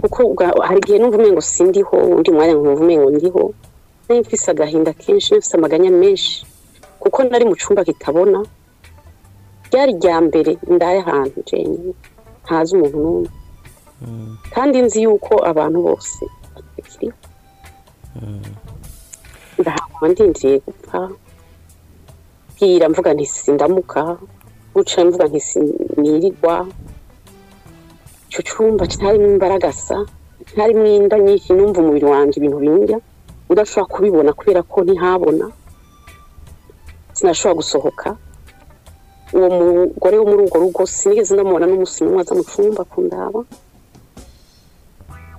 kuko hari igihe numva umengo sindiho, undi mwanya nkumva umengo ndiho. Nari mfise agahinda kenshi, nari mfise amaganya menshi, kuko nari mu cumba kitabona. Ryari rya mbere ndaye ahantu jenyine ntazi umuntu n'umwe, kandi nzi yuko abantu bose batakiriho. Ndahaguma ndindiriye gupfa, bwira mvuga nti sindamuka, guca mvuga nti sinirigwa. Ico cumba cyarimo imbaragasa, cyarimo inda nyinshi, numva umubiri wanje ibintu bindya udashobora kubibona kubera ko ntihabona, sinashobora gusohoka. Uwo mugore wo muri urwo rugo sinigeze ndamubona n'umunsi n'umwe aza mu cumba kundaba.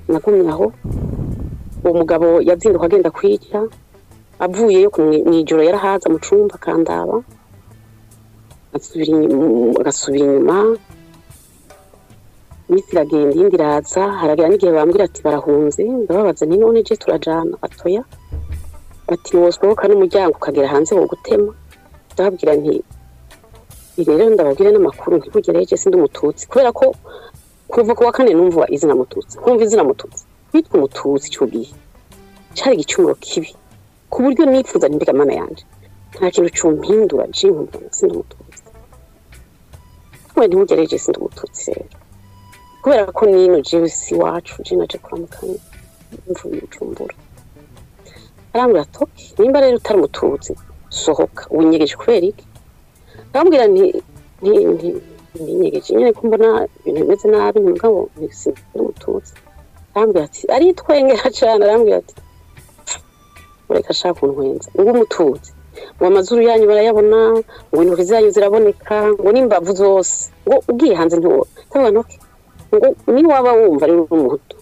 Nagumye aho. Uwo mugabo yazinduka agenda kwica, avuyeyo mw'ijoro yarahaza mu cumba akandaba, agasubira inyuma. Iminsi iragenda iyindi iraza, haragera n'igihe bambwira ati barahunze. Ndababaza nti none je turajana? Atoya, bati wosohoka n'umuryango ukagera hanze wogutema. Ndababwira nti rero ndababwira n'amakuru ntibugere je sindi umututsi, kubera ko kuva ku wa kane numva izina mututsi, nkumva izina mututsi, kwitwa umututsi ico gihe cari igicumuro kibi, ku buryo nipfuza nti mbega mana yanje nta kintu cumpindura, je nkumva sindi umututsi. We ntibugere je sindi umututsi rero, kubera ko nino jewe si wacu, je naje kuramukanya mvuye Bujumbura. Arambwira ati okay, nimba rero utari umututsi sohoka, winyegeje kubera iki? Ndamubwira nti ninyegeje nyine ko mbona ibintu bimeze nabi, mugabo sindi umututsi. Arambwira ati aritwengera cane, arambwira ati Ureka ashaka kuntwenza ngo umututsi, ngo amazuru yanyu barayabona, ngo intoki zanyu ziraboneka, ngo n'imbavu zose, ngo ugiye hanze ntiwo ndavuga ntoke, ngo niwaba wumva ari umuhutu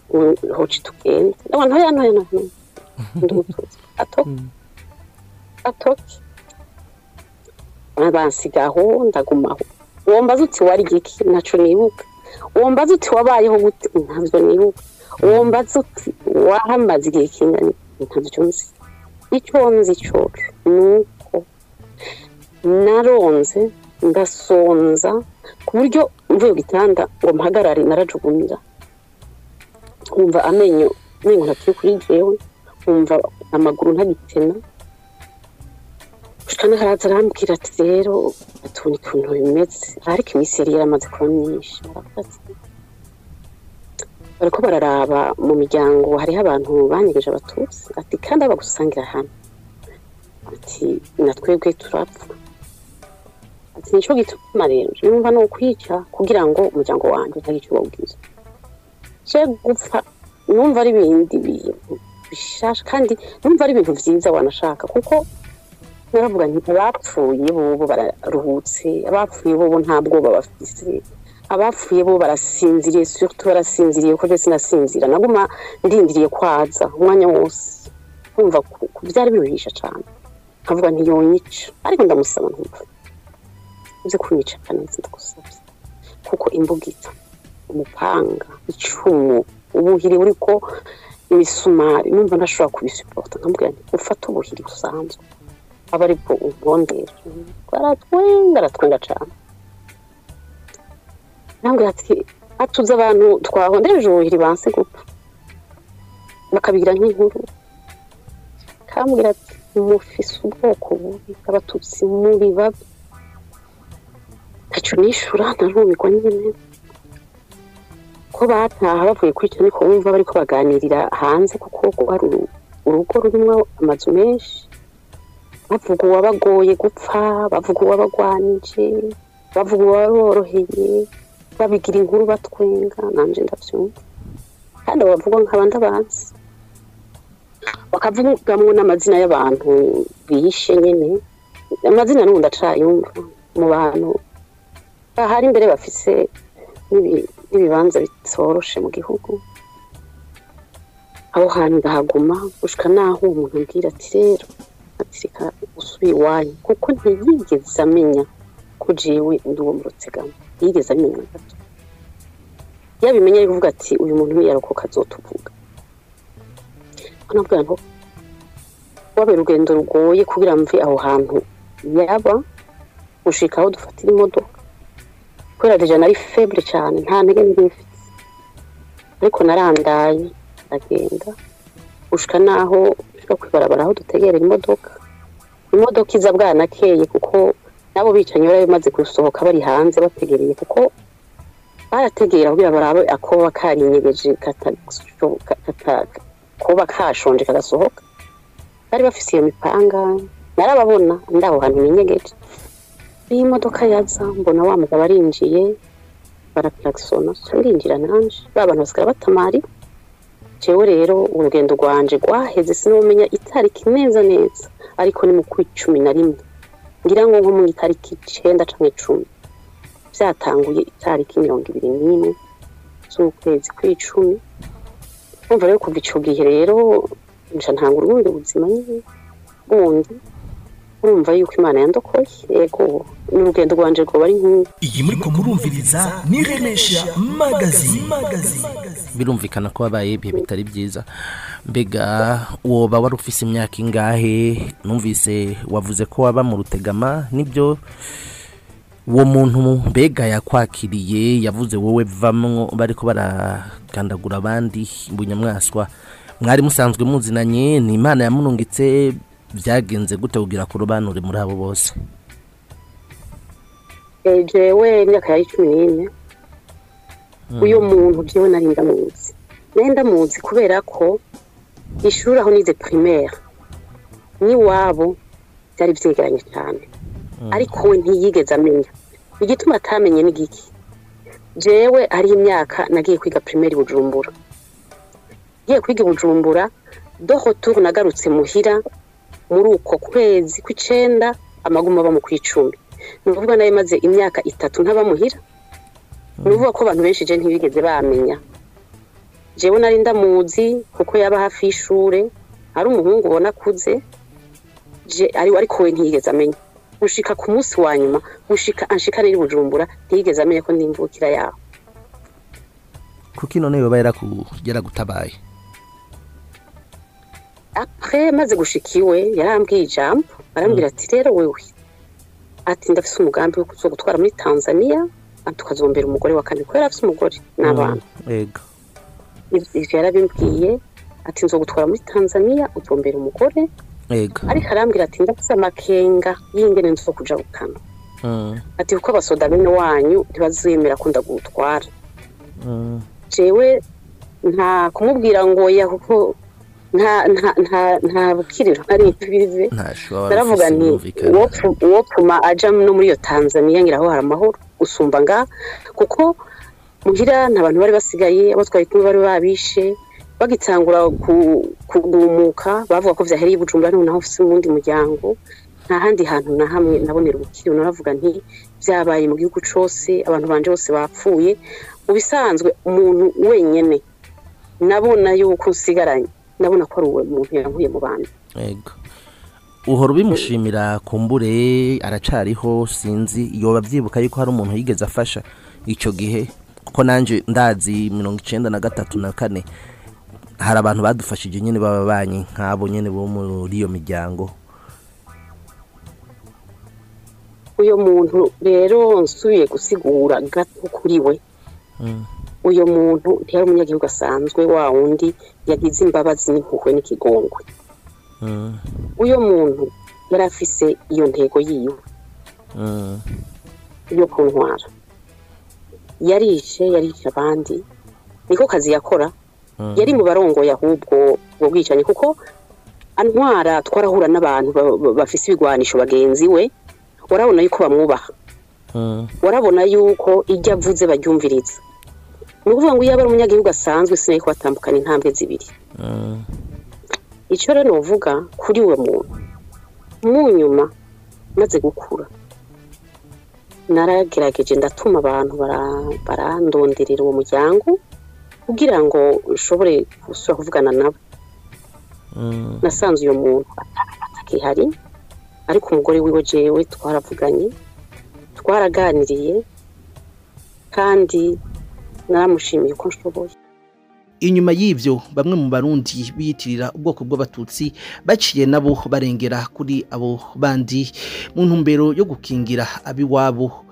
hoci tugende. Ndavuga ntoya ntoya ntoya, ndi umututsi atoke atoke. Bansigaho ndagumaho. Uwo mbaza uti wari igiki, ntaco nibuka. Uwo mbaza uti wabayeho gute, ntabyo nibuka. Uwo mbaza uti wahamaze igihe kingana, ntabyo nzi. Icyo nzi coco nuko naronze ndasonza ku buryo mvuye ku gitanda ngo mpagarare narajugumira, nkumva amenyo umengo ntakiri kuri jewe, nkumva amaguru ntagitena. Gushika n'aharaza arambwira ati rero tubona ukuntu bimeze, ariko iminsi yari yaramaze kuba myinshi. Aravuga ati bariko bararaba mu miryango hariho abantu banyegeje abatutsi, ati kandi abagusangira hamwe, ati na twebwe turapfa, ati nico gituma rero numva no kwica kugira ngo umuryango wanje utagira ico bawugize. Je gupfa numva ari ibindi bintu bishasha, kandi numva ari ibintu vyiza wanashaka, kuko naravuga nti abapfuye bobo bararuhutse, abapfuye bobo nta bwoba bafise, abapfuye bo barasinziriye, surtout barasinziriye kuko je sinasinzira, naguma ndindiriye kwaza umwanya wose, kumva ko byari biruhisha cane. Nkavuga nti yonyica, ariko ndamusaba ntumva uze kunyica neza ndagusabye, kuko imbugita, umupanga, icumu, ubuhiri buriko imisumari, numva ntashobora kubisuporta. Nkamubwira nti ufate ubuhiri busanzwe aba aribwo umpondera. Aratwenga aratwenga cane, nambwira ati atuze abantu twahondereje ubuhiri banse gupfa bakabigira nk'inkuru. Kambwira ati mufise ubwoko bubi, abatutsi muri babi. Ntaco nishura, narumirwa nyene ko bataha bavuye kwica, niko wumva bariko baganirira hanze, kuko rwari urugo rurimwo amazu menshi, bavuga uwabagoye gupfa, bavuga uwabagwanije, bavuga uwaboroheye, babigira inkuru batwenga. Nanje ndavyumva, kandi bavuga nk'abandi abanzi, bakavugamwo n'amazina y'abantu bishe nyene, amazina n'ubu ndacayumva mu bantu bahari imbere bafise n'ibibanza bitoroshe mu gihugu. Aho hantu ndahaguma gushika naho umuntu ambwira ati rero ati reka usubire iwanyu, kuko ntiyigeze amenya ko jewe ndi uwo mu Rutegama, ntiyigeze amenya na gato. Yabimenye ari kuvuga ati uyu muntu niyarokoka azotuvuga. Nabwira ngo wabera urugendo rugoye kugira mve aho hantu yaba gushika aho dufatira imodoka, kubera deja nari faible cyane, nta ntege nari mfise, ariko narandaye ndagenda gushika naho gushika kwibarabara aho dutegera imodoka. Imodoka iza bwanakeye, kuko nabo bicanyi bari bamaze gusohoka bari hanze bategereye, kuko barategera kugira barabe akoba karinyegeje koba kashonje kagasohoka. Bari bafise iyo mipanga, narababona ndaho hantu ninyegeje. Iyi modoka yaza mbona wa mugabo arinjiye, baraklaxona, ndinjira nanje, ba bantu basigara batamari. Jewe rero urugendo rwanje rwaheze sinomenya itariki neza neza, ariko ni mu kwa 11, ngira ngo nko mu itariki 9 canke 10. Vyatanguye itariki 21 z'ukwezi kw'icumi. Umva rero kuva ico gihe rero nca ntangura ubundi buzima nyene bundi, urumva yuko Imana yandokoye. Yego, n'urugendo rwanje rwoba ari nk'uko. Iyi muriko murumviriza ni Remesha Magazine. Birumvikana ko wabaye ibihe bitari byiza. Mbega woba wari ufise imyaka ingahe? Numvise wavuze ko waba mu Rutegama, nibyo? Uwo muntu mbega yakwakiriye yavuze wowe vamwo bariko barakandagura abandi bunyamwaswa, mwari musanzwe muzinanye? Ni Imana yamunungitse? Byagenze gute kugira kurobanure muri abo bose? Jewe imyaka yari 14. Uyo muntu jewe nari ndamuzi, nari ndamuzi kubera ko ishuri aho nize primaire ni wabo byari vyegeranye cyane, ariko we ntiyigeze amenya. Igituma atamenye ni giki? Jewe ari imyaka nagiye kwiga primaire i Bujumbura, ngiye kwiga i Bujumbura De retour nagarutse muhira muri uko kwezi kw'icenda, amaguma aba mu kw'icumi. Ni ukuvuga nayo maze imyaka 3 ntaba muhira. Ni ukuvuga ko abantu benshi je ntibigeze bamenya. Jewe nari ndamuzi kuko yaba hafi y'ishure, ari umuhungu ubona akuze, je ariko we ntiyigeze amenya. Gushika ku munsi wa nyuma, gushika anshika niri Bujumbura, ntiyigeze amenya ko ndi imvukira yaho. Kuki none yoba yaragutabaye? Après maze gushika iwe yarambwiye ijambo, arambwira ati rero wewe, ati ndafise umugambi wo kuzogutwara muri Tanzania, tukazombera umugore wa kane, kuko yari afise umugore n'abana. Yego. Ivyo yarabimbwiye, ati nzogutwara muri Tanzania uzombera umugore. Yego. Ariko arambwira ati ndafise amakenga y'ingene nzokuja gukana. Ati kuko abasoda bene wanyu ntibazemera ko ndagutwara. Jewe nta kumubwira ngo ya kuko nta bukiriro nari mbizi. Naravuga nti uwopfuma aja no muri iyo Tanzania ngira aho hari amahoro usumba nga, kuko muhira nta bantu bari basigaye, abo twari kumwe bari babishe bagitangura kugumuka, bavuga ko vyahereye i Bujumbura, noneho mfise uwundi muryango, nta handi hantu na hamwe nabonera ubukiriro. Naravuga nti vyabaye mu gihugu cose, abantu banje bose bapfuye. Mu bisanzwe umuntu wenyene nabona yuko nsigaranye, nabona ko ari uwo muntu yankuye mu bantu. Yego. Uhora ubimushimira kumbure aracariho, sinzi yoba avyibuka yuko hari umuntu yigeze afasha ico gihe, kuko nanje ndazi 93 na 4 hari abantu badufashije nyene bababanye nk'abo nyene bo muri iyo miryango. Uyo muntu rero nsubiye gusigura gato kuri we. Uyo muntu ntiyari umunyagihugu asanzwe, wa wundi yagize imbabazi n'impuhwe n'ikigongwe. Uyo muntu yari afise iyo ntego yiwe yo kuntwara. Yarishe abandi, niko kazi yakora. Yari mu barongoye ahubwo ubwo bwicanyi, kuko antwara twarahura n'abantu bafise ibigwanisho bagenzi we, warabona yuko bamwubaha, warabona yuko ijya avuze baryumviriza. Ni ukuvuga ngo iyo aba ari umunyagihugu asanzwe sinari kubatambukana intambwe zibiri. Icyo rero novuga kuri uwo muntu, mu nyuma maze gukura naragerageje ndatuma abantu barandonderera uwo muryango kugira ngo nshobore gusubira kuvugana nabo. Nasanze uyo muntu atakihari, ariko umugore wiwe jewe twaravuganye, twaraganiriye, kandi naramushimiye uko nshoboye. Inyuma y'ivyo bamwe mu Barundi biyitirira ubwoko bw'abatutsi baciye nabo barengera kuri abo bandi mu ntumbero yo gukingira abiwabo,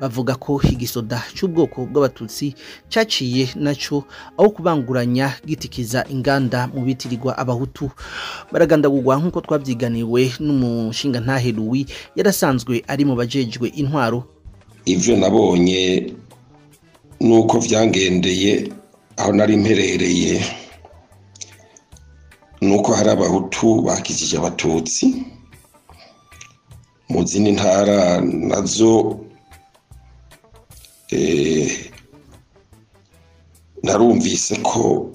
bavuga ko igisoda c'ubwoko bw'abatutsi caciye naco aho kubanguranya gitikiza inganda mu bitirirwa abahutu, baragandagurwa nk'uko twavyiganiwe n'umushinga ntaheruwi yarasanzwe ari mu bajejwe intwaro. Ivyo nabonye nuko vyangendeye aho nari mperereye, nuko hari abahutu bakijije abatutsi mu zindi ntara nazo. Narumvise ko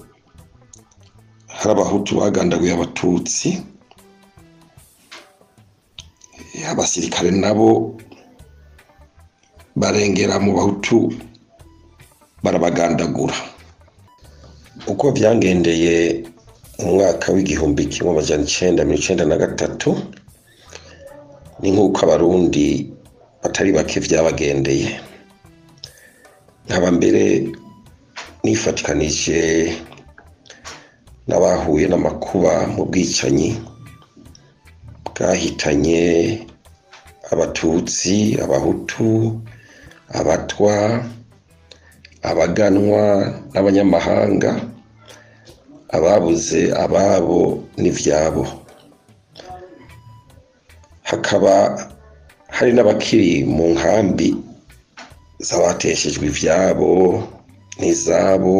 hari abahutu bagandaguye abatutsi, abasirikare nabo barengera mu bahutu barabagandagura. Uko vyangendeye mu mwaka w'1993 ni nk'uko abarundi batari bake vyabagendeye. Nkaba mbere nifatikanije n'abahuye n'amakuba mu bwicanyi bwahitanye abatutsi, abahutu, abatwa, abaganwa n'abanyamahanga, ababuze ababo n'ivyabo. Hakaba hari n'abakiri mu nkambi z'abateshejwe ivyabo n'izabo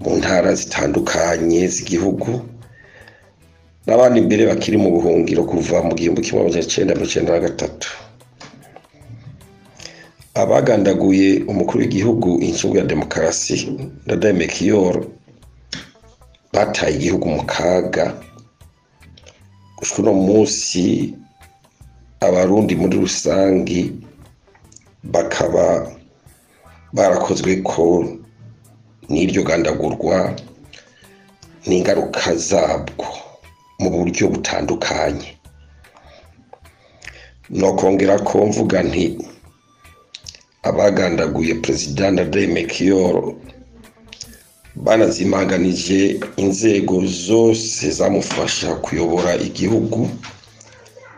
mu ntara zitandukanye z'igihugu, n'abandi mbere bakiri mu buhungiro kuva mu 1993. Abagandaguye umukuru w'igihugu incungu ya demokarasi Ndadaye Melchior Bataye igihugu mu kaga. Gushika uno munsi Abarundi muri rusangi bakaba barakozwe ko n'iryo gandagurwa n'ingaruka zabwo mu buryo butandukanye. Nokongera ko mvuga nti abagandaguye Perezida Ndadaye Melchior banazimanganije inzego zose zamufasha kuyobora igihugu,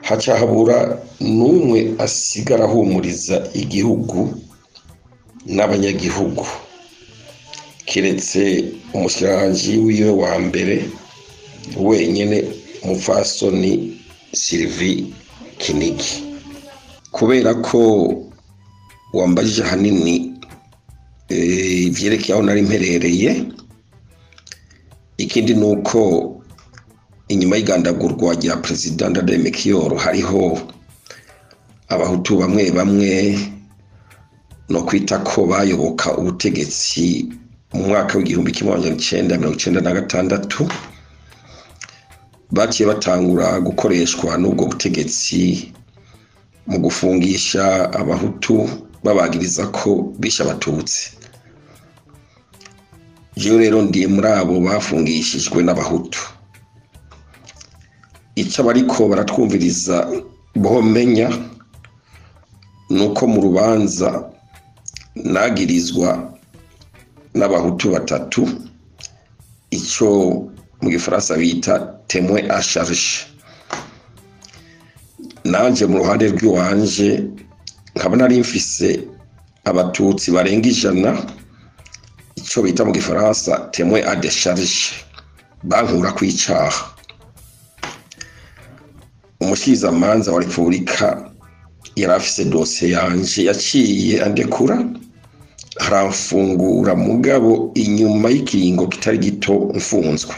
haca habura n'umwe asigara ahumuriza igihugu n'abanyagihugu kiretse umushikiranganji wiwe wa mbere wenyene, umupfasoni Sylvie Kinigi. Kubera ko wambajije ahanini ivyerekeye aho nari mperereye, ikindi ni uko inyuma y'igandagurwa rya Perezida Ndadaye Melchior hariho Abahutu bamwe bamwe no kwita ko bayoboka ubutegetsi mu mwaka w'1996 baciye batangura gukoreshwa n'ubwo butegetsi mu gufungisha Abahutu babagiriza ko bishe Abatutsi. Jewe rero ndiye muri abo bafungishijwe n'Abahutu. Icyo bariko baratwumviriza bomenya nuko mu rubanza nagirizwa n'Abahutu batatu, icyo mu gifaransa bita témoin à charge. Nanje mu ruhande rw'iwanje nkaba nari mfise Abatutsi barenga 100, icyo bita mu gifaransa témoin à décharge, bankura kw'icaha. Umushikizamanza wa Repubulika yari afise dosiye yanje, yaciye andekura aramfungura, mugabo inyuma y'ikiringo kitari gito mfunzwe.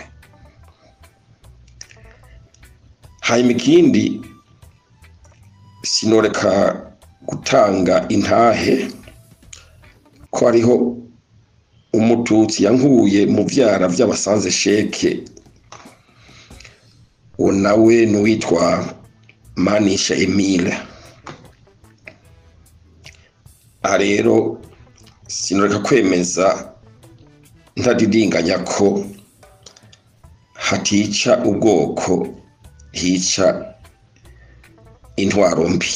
Hanyuma ikindi, sinoreka gutanga intahe ko hariho Umututsi yankuye mu vyara vy'abasanze sheke, uwo nawe n'uwitwa Manisha Emile. Aha rero sinoreka kwemeza ntadidinganya ko hatica ubwoko, hica intwaro mbi.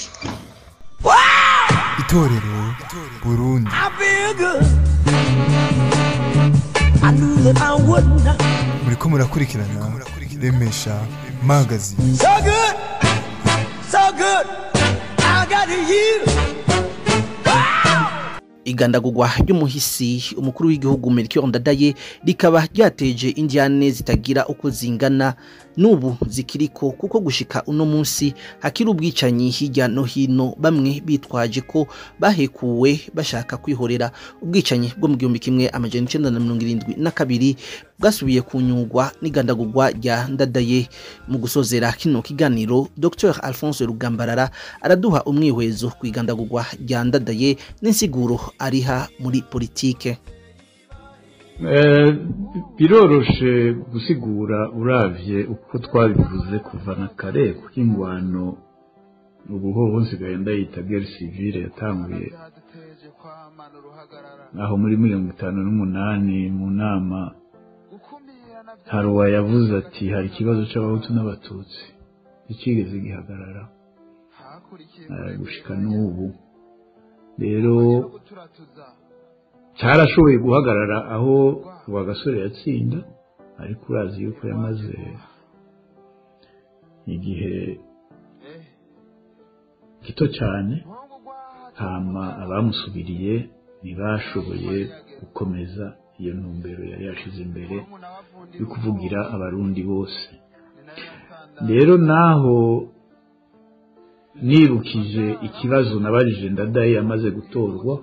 Itorero Burundi. I feel good. I knew that I would not. Muriko murakurikirana Remesha Magazine. So good, so good. I got you. Igandagurwa ry'umuhisi umukuru w'igihugu Melchior Ndadaye rikaba ryateje indyane zitagira uko zingana n'ubu zikiriko, kuko gushika uno munsi hakiri ubwicanyi hirya no hino, bamwe bitwaje ko bahekuwe bashaka kwihorera. Ubwicanyi bwo mu 1972 bwasubiye kunyugwa n'igandagurwa rya Ndadaye. Mu gusozera kino kiganiro, Dr Alphonse Rugambarara araduha umwihwezo ku igandagurwa rya Ndadaye n'insiguro ariha muri politike. Biroroshe gusigura uravye uko twabivuze kuva na kare, kuko ingwano ubu nsigaye ndayita guerre civile yatanguye aho muri 58 mu nama hari uwayavuze ati hari ikibazo c'Abahutu n'Abatutsi ntikigeze gihagarara gushika n'ubu. Rero cyarashoboye guhagarara aho Rwagasore yatsinda, ariko urazi yuko yamaze igihe gito cyane, hama abamusubiriye ntibashoboye gukomeza iyo ntumbero yari yashize imbere yo kuvugira Abarundi bose. Rero naho nibukije ikibazo nabajije Ndadaye amaze gutorwa,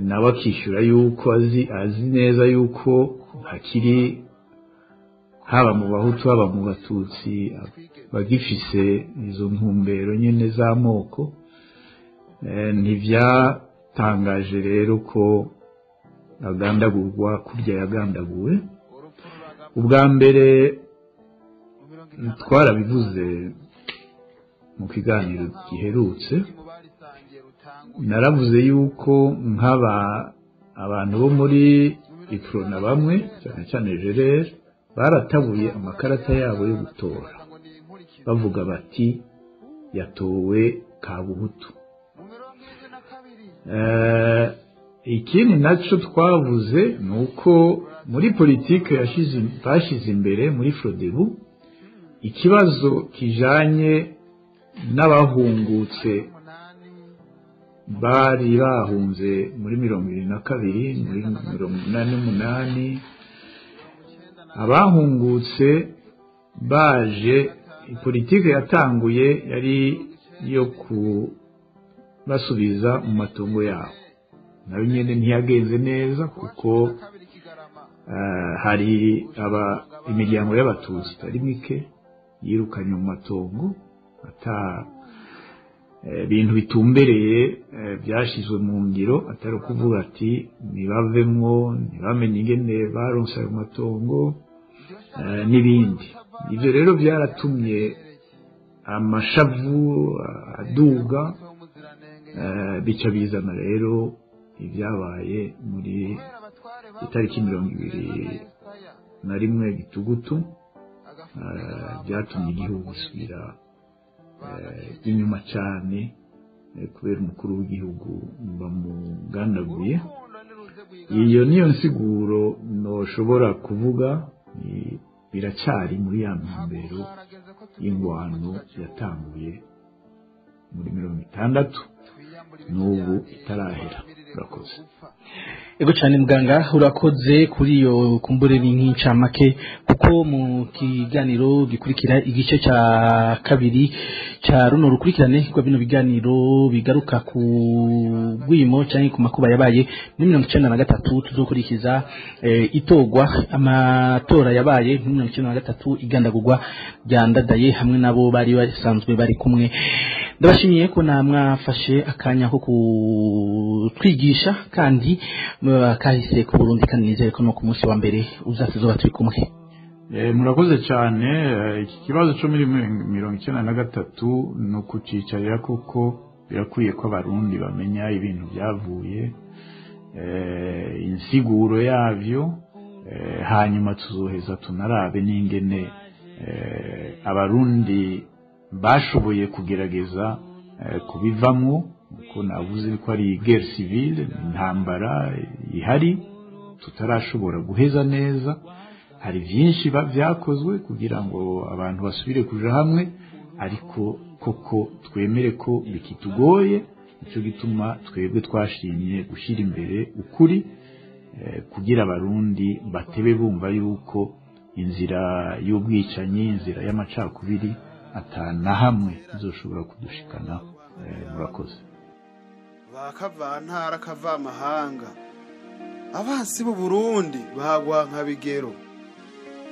nawe akishyura yuko azi neza yuko hakiri haba mu Bahutu haba mu Batutsi bagifise izo ntumbero nyene z'amoko. Ntivyatangaje rero ko agandagurwa kurya yagandaguwe. Ubwa mbere twarabivuze mu kiganiro giherutse, naravuze yuko nk'aba abantu bo muri Iprona bamwe, cyane cyane Gerere, baratabuye amakarata yabo yo gutora, bavuga bati yatowe kabuhutu. Ikindi nacyo twavuze ni uko muri politike bashyize imbere muri Frodebu ikibazo kijanye n'abahungutse bari bahunze muri 72, muri 88, abahungutse baje, politike yatanguye yari yo kubasubiza mu matongo yabo, nayo nyene ntiyagenze neza kuko hari imiryango y'abatutsi itari mike yirukanye mu matongo ata ibintu bitumbereye byashyizwe mu ngiro, atari ukuvuga ati ntibavemwo, ntibamenye ingene baronse ayo matongo n'ibindi. Ibyo rero byaratumye amashavu aduga, bica bizana rero ibyabaye muri itariki 21 Gitugutu, byatumye igihugu gusubira inyuma cyane kubera umukuru w'igihugu bamugandaguye. Iyo niyo nsiguro noshobora kuvuga, biracyari muri ya ntumbero y'ingwano yatanguye muri 60 n'ubu itarahera. Urakoze. Ego cyane muganga, urakoze kuri iyo kumbure n'incamake, kuko mu kiganiro gikurikira igice cya kabiri cya runo rukurikirane rwa bino biganiro bigaruka ku gwimo cyangwa ku makuba yabaye muri 1993, tuzokurikiza itogwa amatora yabaye muri 1993, igandagurwa ryandadaye hamwe nabo bari basanzwe bari kumwe. Ndabashimiye ko namwafashe akanya ko kutwigisha kandi kahise ku Burundi, kandi nizere ko no ku munsi wa mbere uzatuzoba turi kumwe. Murakoze cyane. Iki kibazo cyo muri 1993 no kucicarira koko birakwiye ko abarundi bamenya ibintu byavuye, insiguro yavyo, hanyuma tuzoheza tunarabe n'ingene abarundi bashoboye kugerageza kubivamwo, kuko navuze ko ari guerre civile, intambara ihari tutarashobora guheza neza. Hari byinshi byakozwe kugira ngo abantu basubire kuja hamwe, ariko koko twemere ko bikitugoye. Nico gituma twebwe twashimye gushyira imbere ukuri, kugira abarundi batebe bumva yuko inzira y'ubwicanyi, inzira y'amacakubiri atana hamwe izoshobora kudushikana. Murakoze. Bakavantara kavamahanga abansi b'u Burundi bahagwa nka bigero,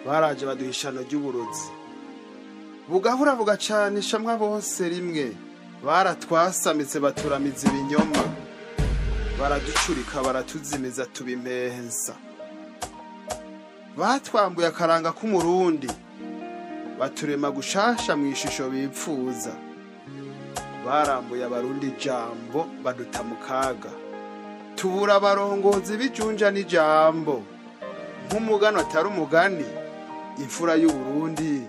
baraje baduhishano ry'uburozi bugahura bugacanisha mwa bose rimwe, baratwasamitse baturamiza ibinyoma, baraducurika baratuzimiza tubimpensa, batwambuye akaranga k'umurundi, baturema gushasha mu ishusho bipfuza, barambuye abarundi ijambo baduta mu kaga, tubura abarongozi b'ijunja n'ijambo, nk'umugani atari umugani, imfura y'u Burundi.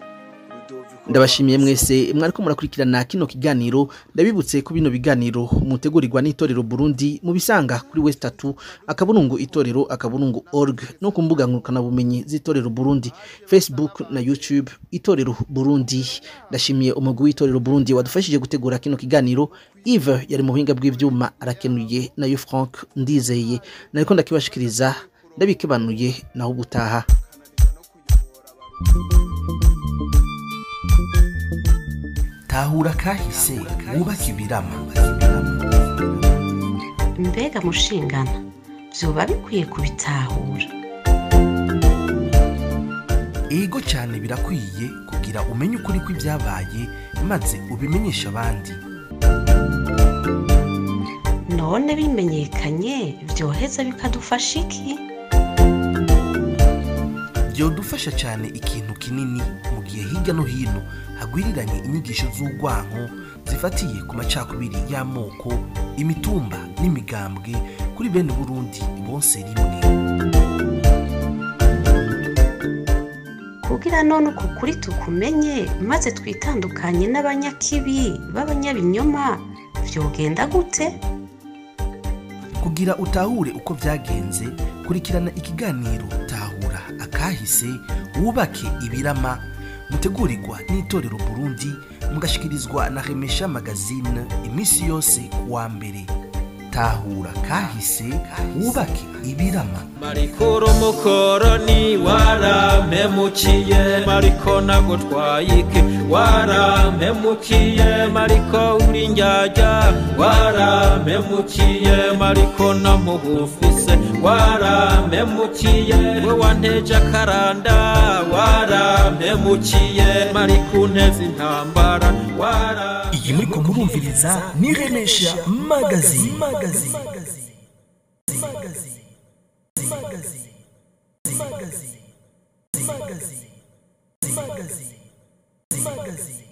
Ndabashimiye mwese mwariko murakurikirana kino kiganiro. Ndabibutse ko bino biganiro mutegurirwa n'itorero Burundi mubisanga kuri West 3 akaburungu itorero akaburungu org, no ku mbuga ngurukana bumenyi z'itorero Burundi, Facebook na YouTube itorero Burundi. Ndashimiye umugwi w'itorero Burundi wadufashije gutegura kino kiganiro. Yves yari mu buhinga bw'ivyuma arakenuye, nayo Frank Ndizeye nariko ndakibashikiriza, ndabikebanuye naho ubutaha. Tahura kahise wubaka ibirama. Mbega mushingana vyoba bikwiye kubitahura? Ego cyane, birakwiye kugira umenye ukuri kw'ibyabaye maze ubimenyesha abandi. None bimenyekanye vyoheza bikadufasha iki? Vyodufasha cyane ikintu kinini mu gihe hirya no hino hagwiriranye inyigisho z'urwanko zifatiye ku macakubiri y'amoko, imitumba n'imigambwe kuri bene Burundi bose rimwe. Kugira none uko kuri tukumenye maze twitandukanye n'abanyakibi b'abanyabinyoma vyogenda gute? Kugira utahure uko vyagenze, kurikirana ikiganiro Tahura Akahise Wubake Ibirama, mutegurirwa n'Itorero Burundi, mugashikirizwa na Remesha Magazine iminsi yose kuwa mbere. Tahura Kahise Wubake Ibirama. Mariko umukoroni warampemukiye, Mariko nagutwaye iki? Warampemukiye Mariko, uri njyajya, warampemukiye Mariko, namugufise, warampemukiye we wanteje akaranda, warampemukiye Mariko, unteze intambara wara. Iyi muriko murumviriza ni Remesha Magazine. Magazine. Magazine. Magazine. Magazine. Magazine. Magazine.